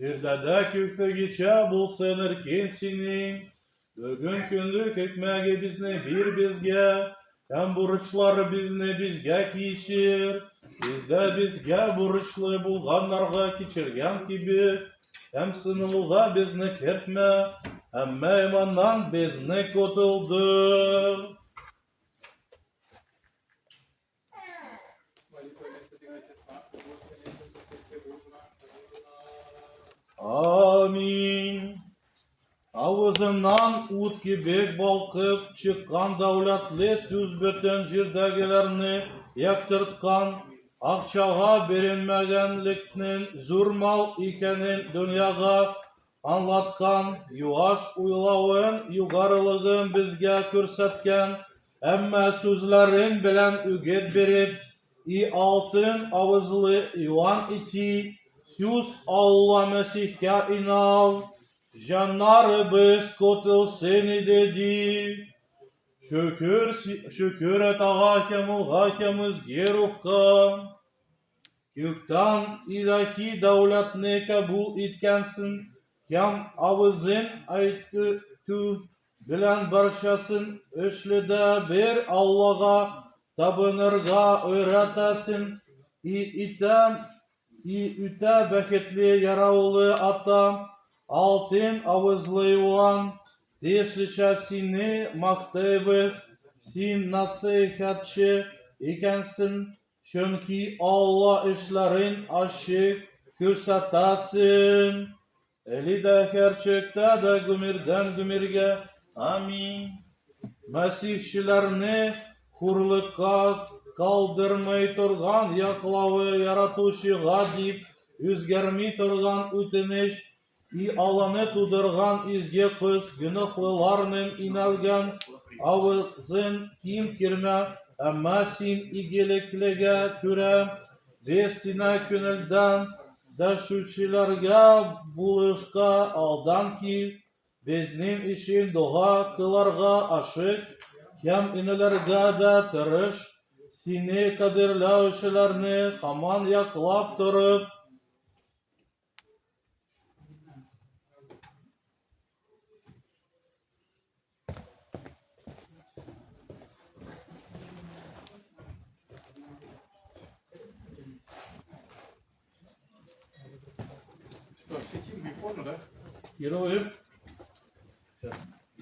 җирдә дә күктәгечә булсын иркең синең. Бүген көнлек икмәгебезне бир безгә, һәм бурычларыбызны безгә кичер, без дә безгә бурычлы булганнарга кичергән кебек, Һәм сыналуга безне кертмә, әмма иманнан безне котылдыр. Амин. Авызыннан ут кебек балкып чыккан дәүләтле сүз бөтен җирдәгеләрне яктырткан, акчага бирелмәгәнлекнең зур мал икәнен дөньяга аңлаткан, юаш уйлавын, югарылыгын безгә күрсәткән, әмма сүзләрен белән үгет биреп, И алтын авызлы Иоанн ити, сүз Алла Мәсихкә инал, җаннарыбыз котылсын иде, ди. Шөкер, шөкер атага һәм улга һәм изге рухка. Күктән илаһи дәүләтне кабул иткәнсең һәм авызың әйтү белән барчасын өчле дә бер Аллага табынырга өйрәтәсең. И итә, и үтә бәхетле яраулы ата, алтын авызлы Иоанн, тиешлечә сине мактыйбыз, син насыйхәтче икәнсең, чөнки Алла эшләрен ачык күрсәтәсең. Әле дә һәрчакта да гомердән гомергә. Амин. Мәсихчеләрне хурлыкка калдырмый торган яклавы яратучыга дип үзгәрми торган үтенеч и Алланы тудырган изге кыз гөнаһлыларның инәлгән авызын ким күрмә, әмма син игелеклегә күрә без сиңа күңелдән дәшүчеләргә булышка алдан кил, безнең өчен дога кыларга ашык һәм инәләргә дә тырыш, сине кадерләүчеләрне һаман яклап торып. Что, осветим икону, да? Героев.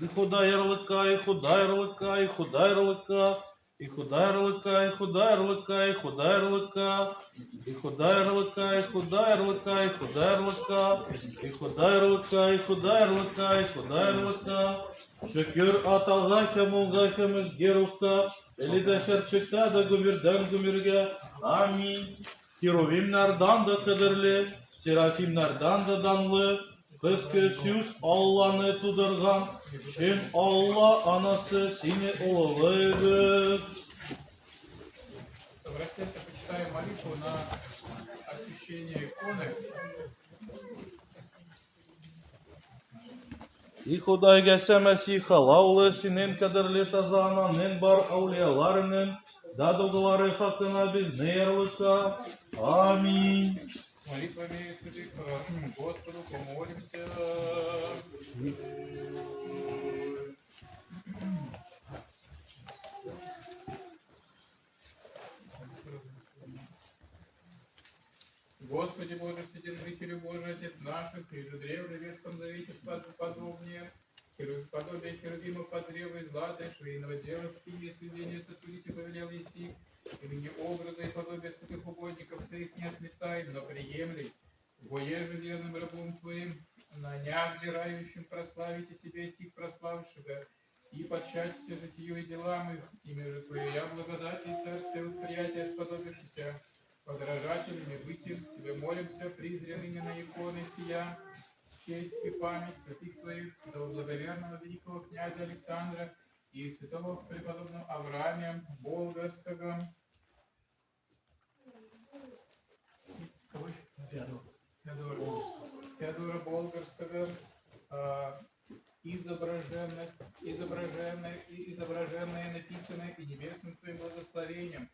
И худа ярлыка, и худа ярлыка, и худа ярлыка, и худа ярлыка, и худа ярлыка, и худа ярлыка, и худа ярлыка, и худа ярлыка, и худа ярлыка, и худа ярлыка, и худа ярлыка, и худа ярлыка. Шөкер атага һәм улга һәм изге рухка, әле дә һәрчакта да гомердән гомергә. Амин. Херувимнардан да кадерле, серафимнардан да данлы, кыз көсүз Алланы тудырган, чын Алла анасы сине олылыйбыз. Братья, почитаем молитву на освящение иконы. И Ходай Гайса Мәсих Алла улы синең кадерле таза анаңның бар әүлияларының да догалары хакына безне ярлыка. Аминь. Молитвами святых Господу помолимся. Господи Боже, Вседержителю Божий, Отец наших, Ты же древний в Ветхом Завете подобнее, подобие херувимов под древо и златой, швейного дела в скинии сведения сотворите повелел еси, и ныне образа и подобие святых угодников твоих не отметай, но приемли, воеже верным рабом твоим, на ня взирающим прославите тебе сих прославившего, и подчать все житию и делам их, имя же Твое я благодати и царствие восприятия сподобившися, подражателями быть им, Тебе молимся, призри ныне на иконы сия, честь и память святых Твоих, святого благоверного великого князя Александра и святого преподобного Авраамия Болгарского. Кого еще? Феодора. Феодора Болгарского, изображенное, написанное и небесным Твоим благословением.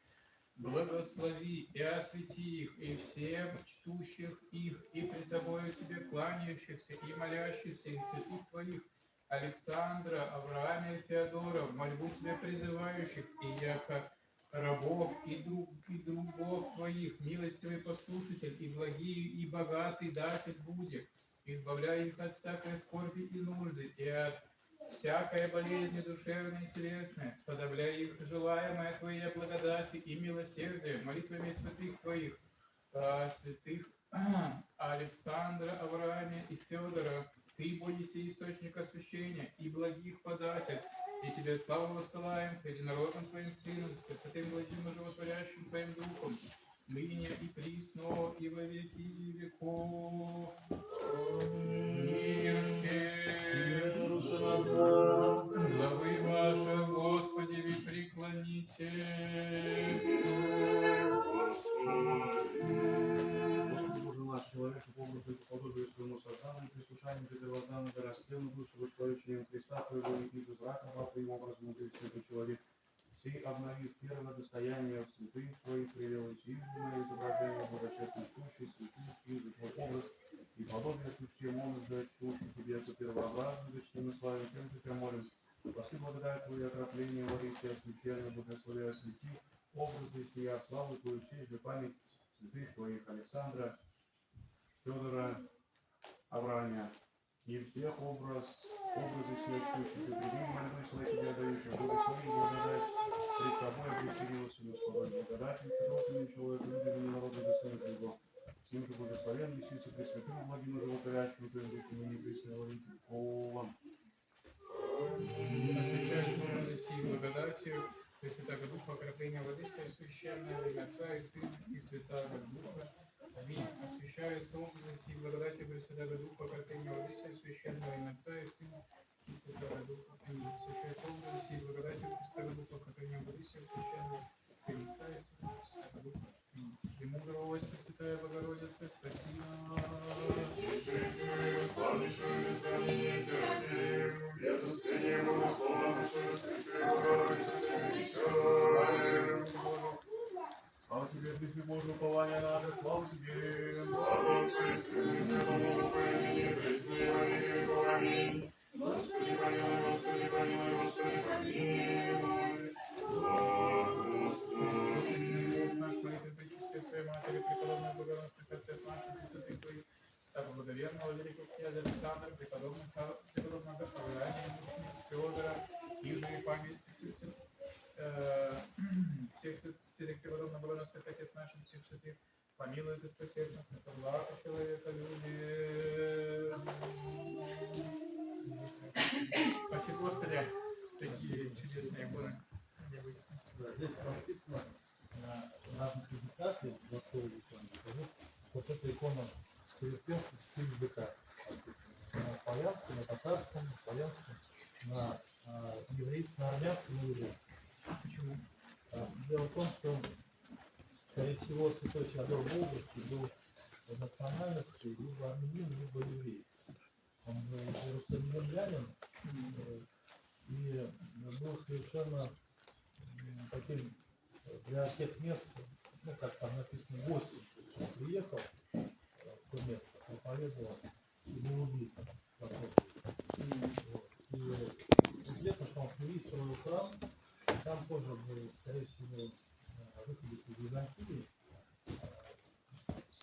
Благослови и освети их, и всем чтущих их, и пред Тобою Тебе кланяющихся, и молящихся, и святых Твоих, Александра, Авраама и Феодора, в мольбу Тебе призывающих, и яко рабов и, друг, и другов Твоих, милостивый послушатель, и благий, и богатый датель будет, избавляй их от всякой скорби и нужды, и от всякой болезни душевной и телесной, сподобляй их желаемое Твоей благодати и милосердие молитвами святых Твоих, святых Александра, Авраама и Федора, Ты будешь источник освящения и благих податель, и Тебе славу воссылаем с единородным Твоим Сыном, с святым благим и животворящим Твоим Духом, ныне и присно, и во веки веков. Мир всем. Главы ваши, Господи, ведь преклоните. Господи Боже наш, человека по образу и по подобию Твоему созданию, прислушанием Тебе возданию, да растлену душу вочеловечением Христа Твоего, и книгу зрак раба Твоим образом мудрый человек. Сей обновив первое достояние в святых Твоих, привел и сильное изображение благочестной сущей, святых, и за Твой образ, и подобие сущее молим же, чтущих Тебе, яко первообразный, зачтем и славим, тем же Тебя молим. Спаси благодать Твою, окропление воды Тебя священное, благослови освети, образы сия, славу Твою, честь же память святых Твоих, Александра, Федора, Авраамия, и всех образы всех чтущих, и прими молитвы свои Тебе дающих, благослови благодать пред Тобой обрести Сына Свободы, благодать и человека, людям и народу до Сына Твоего. С ним же благословен Мессия, Пресвятым и благим и животворящим Твоим Духом и небесным во веки веков. Освящаются образы сии благодатью Пресвятаго Духа, окропления воды сей священной, во имя Отца и Сына и Святаго Духа. Аминь. Освящаются образы сии благодатью Пресвятаго Духа, окропления воды сей священной, во имя Отца и Сына и Святаго Духа. Аминь. Освящаются образы сии благодатью Пресвятаго Духа, окропления воды сей священной, во имя Отца и Сына и Святаго Духа. Аминь. Премудрость Пресвятая Богородица, спаси нас. Слава тебе, Христе Боже. Слава Тебе, Христе Боже, упование наше, слава Тебе. Слава Отцу и Сыну и Святому Духу, и ныне и присно, и во веки веков. Аминь. Господи, помилуй, Господи, помилуй, Господи, помилуй. Господь, Господи. истинный Бог наш, молитвы пречистой своей Матери, преподобных богоносных отцев наших и святых Твоих, святого благоверного великого князя Александра, преподобного Авраамия, Федора, и же и память всех святых преподобных богоносных отец наших, всех святых, помилует и спасет нас, это благо человека любит. Спасибо, Господи, такие чудесные иконы. Да, здесь написано на разных языках, я дословно икону скажу. Вот эта икона христианских 4 языка написана. На славянском, на татарском, на славянском, на еврейском, на армянском и еврейском. Почему? Дело в том, что, скорее всего, святой Феодор Болгарский был по национальности либо армянин, либо еврей. Он был иерусалимлянин и был совершенно таким для тех мест, ну, как там написано, гостем. То есть он приехал в то место, проповедовал и был убит. Вот. И известно, что он в Твери строил храм, и там тоже был, скорее всего, выходец из Византии.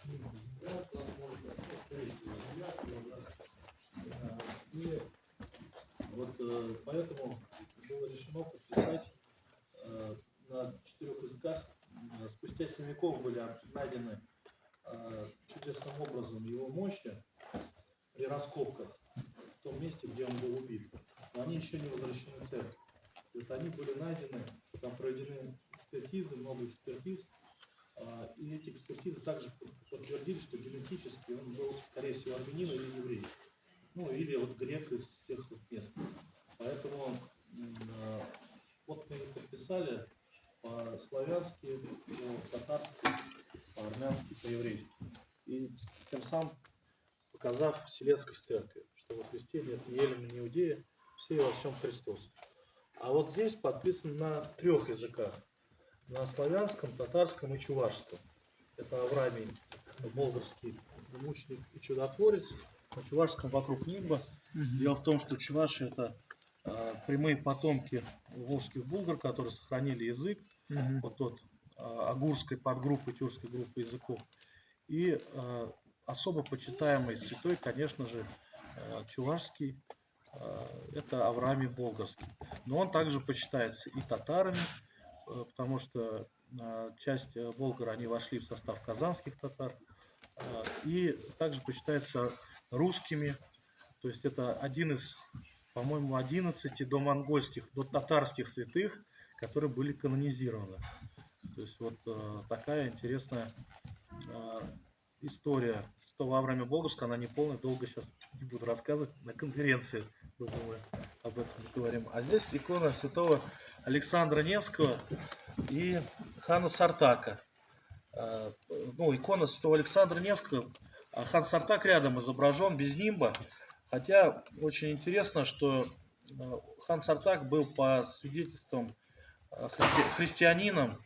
Земля, там, может быть, ну, скорее всего, земля, да. И вот поэтому было решено подписать на 4 языках. Спустя 7 веков были найдены чудесным образом его мощи при раскопках в том месте, где он был убит. Но они еще не возвращены церкви. И вот они были найдены, там проведены экспертизы, много экспертиз. И эти экспертизы также подтвердили, что генетически он был, скорее всего, армянин или еврей. Ну, или вот грек из тех вот мест. Поэтому вот мы и подписали по-славянски, по-татарски, по-армянски, по-еврейски. И тем самым показав Вселенской Церкви, что во Христе нет ни эллина, ни иудея, все и во всем Христос. А вот здесь подписано на 3 языках. На славянском, татарском и чувашском. Это Авраамий, болгарский мученик и чудотворец. На чувашском вокруг нимба. Дело в том, что чуваши — это прямые потомки волжских булгар, которые сохранили язык, вот от агурской подгруппы, тюркской группы языков. И особо почитаемый святой, конечно же, чувашский, это Авраамий Болгарский. Но он также почитается и татарами, потому что часть болгар, они вошли в состав казанских татар, и также почитается русскими, то есть это один из, по-моему, 11 домонгольских, до татарских святых, которые были канонизированы. То есть вот такая интересная история святого Авраама Болгарского, она не полная, долго сейчас не буду рассказывать, на конференции, думаю, мы об этом поговорим. А здесь икона святого Александра Невского и хана Сартака. Ну, икона святого Александра Невского, А хан Сартак рядом изображен без нимба. Хотя очень интересно, что хан Сартак был по свидетельствам христианином,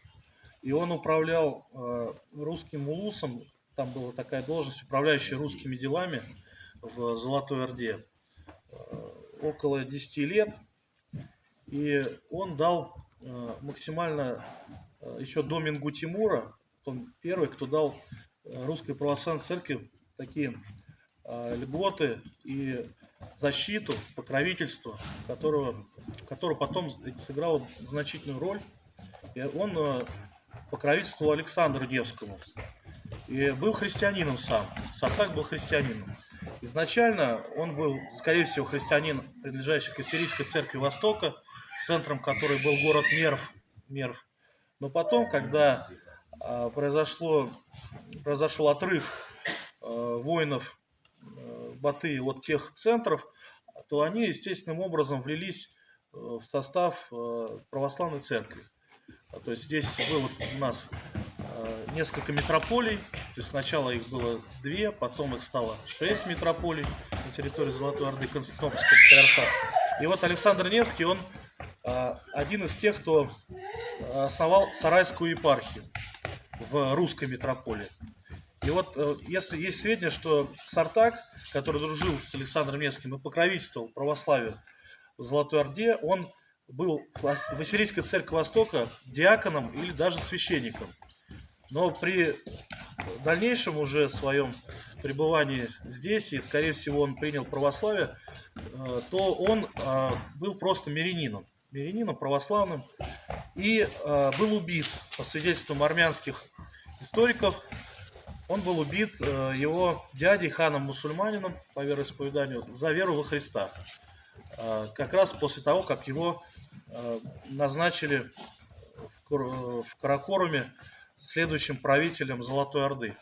и он управлял русским улусом, там была такая должность, управляющая русскими делами в Золотой Орде, около 10 лет. И он дал максимально, еще до Мингу-Тимура, он первый, кто дал русской православной церкви такие льготы и защиту, покровительство, которое потом сыграло значительную роль. И он покровительствовал Александру Невскому. И был христианином сам. Сартак был христианином. Изначально он был, скорее всего, христианин, принадлежащий к Ассирийской церкви Востока, центром которой был город Мерв. Но потом, когда произошел отрыв воинов Батыя от тех центров, то они естественным образом влились в состав православной церкви. То есть здесь было у нас несколько митрополий, то есть сначала их было 2, потом их стало 6 митрополий на территории Золотой Орды, Константинопольского патриархата. И вот Александр Невский, он один из тех, кто основал Сарайскую епархию в русской митрополии. И вот если есть сведения, что Сартак, который дружил с Александром Невским и покровительствовал православию в Золотой Орде, он был в Ассирийской церкви Востока диаконом или даже священником. Но при дальнейшем уже своем пребывании здесь, и, скорее всего, он принял православие, то он был просто мирянином, православным, и был убит, по свидетельствам армянских историков, он был убит его дядей, ханом-мусульманином, по вероисповеданию, за веру во Христа. Как раз после того, как его назначили в Каракоруме следующим правителем Золотой Орды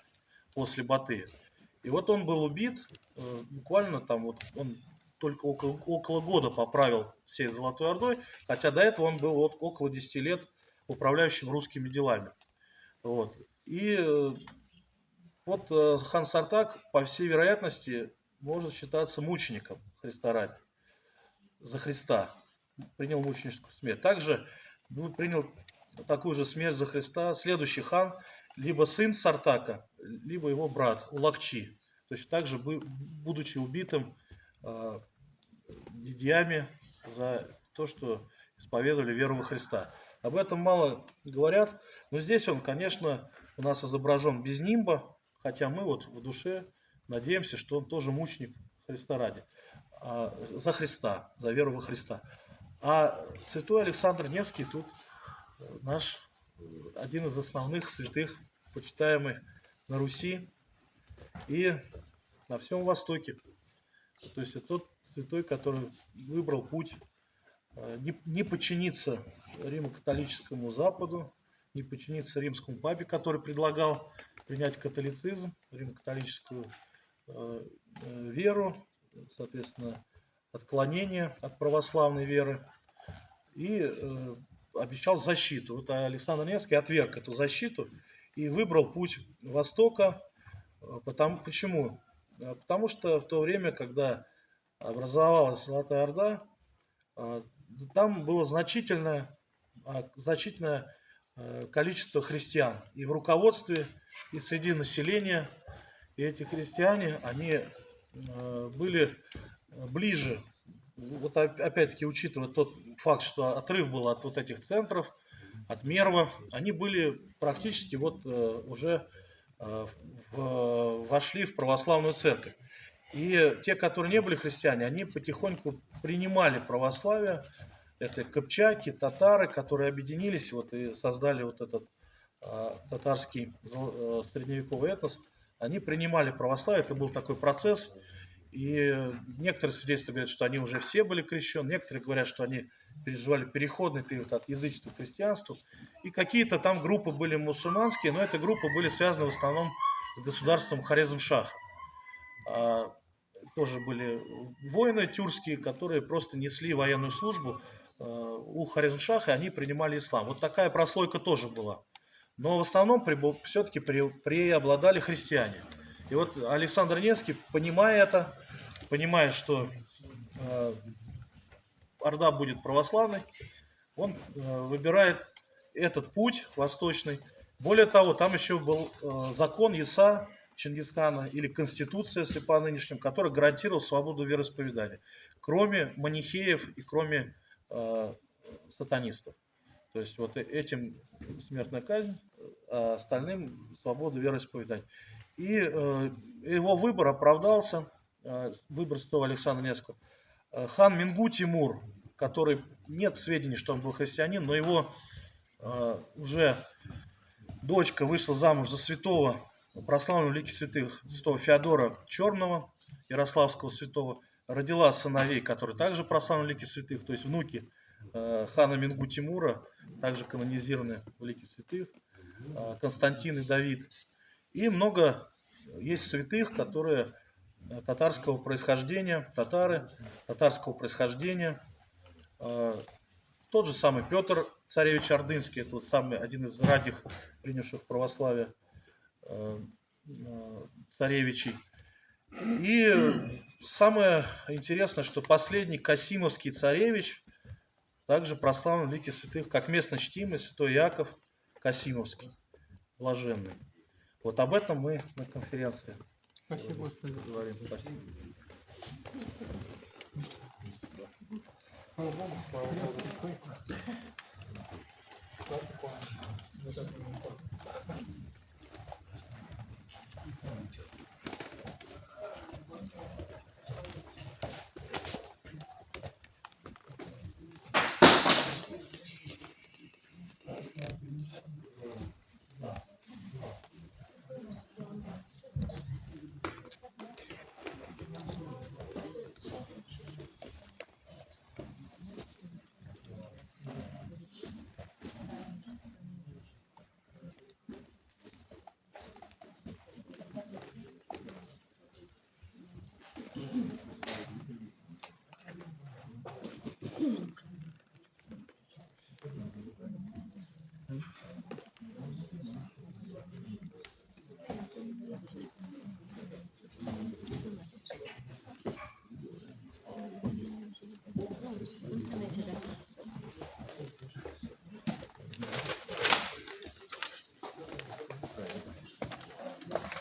после Батыя. И вот он был убит, буквально там вот он только около года поправил всей Золотой Ордой, хотя до этого он был вот около 10 лет управляющим русскими делами. Вот. И вот хан Сартак, по всей вероятности, может считаться мучеником Христа ради, за Христа. Принял мученическую смерть. Также принял такую же смерть за Христа следующий хан, либо сын Сартака, либо его брат Улакчи. Точно так же, будучи убитым дядьями за то, что исповедовали веру во Христа. Об этом мало говорят, но здесь он, конечно, у нас изображен без нимба, хотя мы вот в душе надеемся, что он тоже мученик Христа ради, за Христа, за веру во Христа. А святой Александр Невский тут наш один из основных святых, почитаемых на Руси и на всем Востоке. То есть это тот святой, который выбрал путь не подчиниться римо-католическому Западу, не подчиниться римскому папе, который предлагал принять католицизм, римо-католическую веру, соответственно, отклонение от православной веры, и обещал защиту. Вот Александр Невский отверг эту защиту и выбрал путь Востока. Почему? Потому что в то время, когда образовалась Золотая Орда, там было значительное количество христиан и в руководстве, и среди населения. И эти христиане, они были ближе, вот опять-таки учитывая тот факт, что отрыв был от вот этих центров, от Мерва, они были практически вот уже вошли в православную церковь. И те, которые не были христиане, они потихоньку принимали православие. Это кыпчаки, татары, которые объединились вот и создали вот этот татарский средневековый этнос. Они принимали православие, это был такой процесс. И некоторые свидетельства говорят, что они уже все были крещены, некоторые говорят, что они переживали переходный период от язычества к христианству. И какие-то там группы были мусульманские, но эти группы были связаны в основном с государством Хорезмшаха. Тоже были воины тюркские, которые просто несли военную службу у Хорезмшаха, и они принимали ислам. Вот такая прослойка тоже была. Но в основном все-таки преобладали христиане. И вот Александр Невский, понимая это, понимая, что Орда будет православной, он выбирает этот путь восточный. Более того, там еще был закон Яса Чингисхана, или конституция, если по нынешним, который гарантировал свободу вероисповедания, кроме манихеев и кроме сатанистов. То есть вот этим смертная казнь, а остальным свободу вероисповедания. И его выбор оправдался, выбор святого Александра Невского. Хан Мингу Тимур, который, нет сведений, что он был христианин, но его уже дочка вышла замуж за святого, прославленного в лике святых, святого Феодора Черного, ярославского святого, родила сыновей, которые также прославлены в лике святых, то есть внуки хана Мингу Тимура, также канонизированы в лике святых, Константин и Давид. И много есть святых, которые татарского происхождения, татары татарского происхождения. Тот же самый Петр Царевич Ордынский, это вот самый, один из ранних принявших православие царевичей. И самое интересное, что последний Касимовский царевич также прославлен в лике святых, как местно чтимый святой Иаков Касимовский, блаженный. Вот об этом мы на конференции Спасибо, Господи. говорим. Спасибо. Слава Богу. Слава Богу. Слава Богу.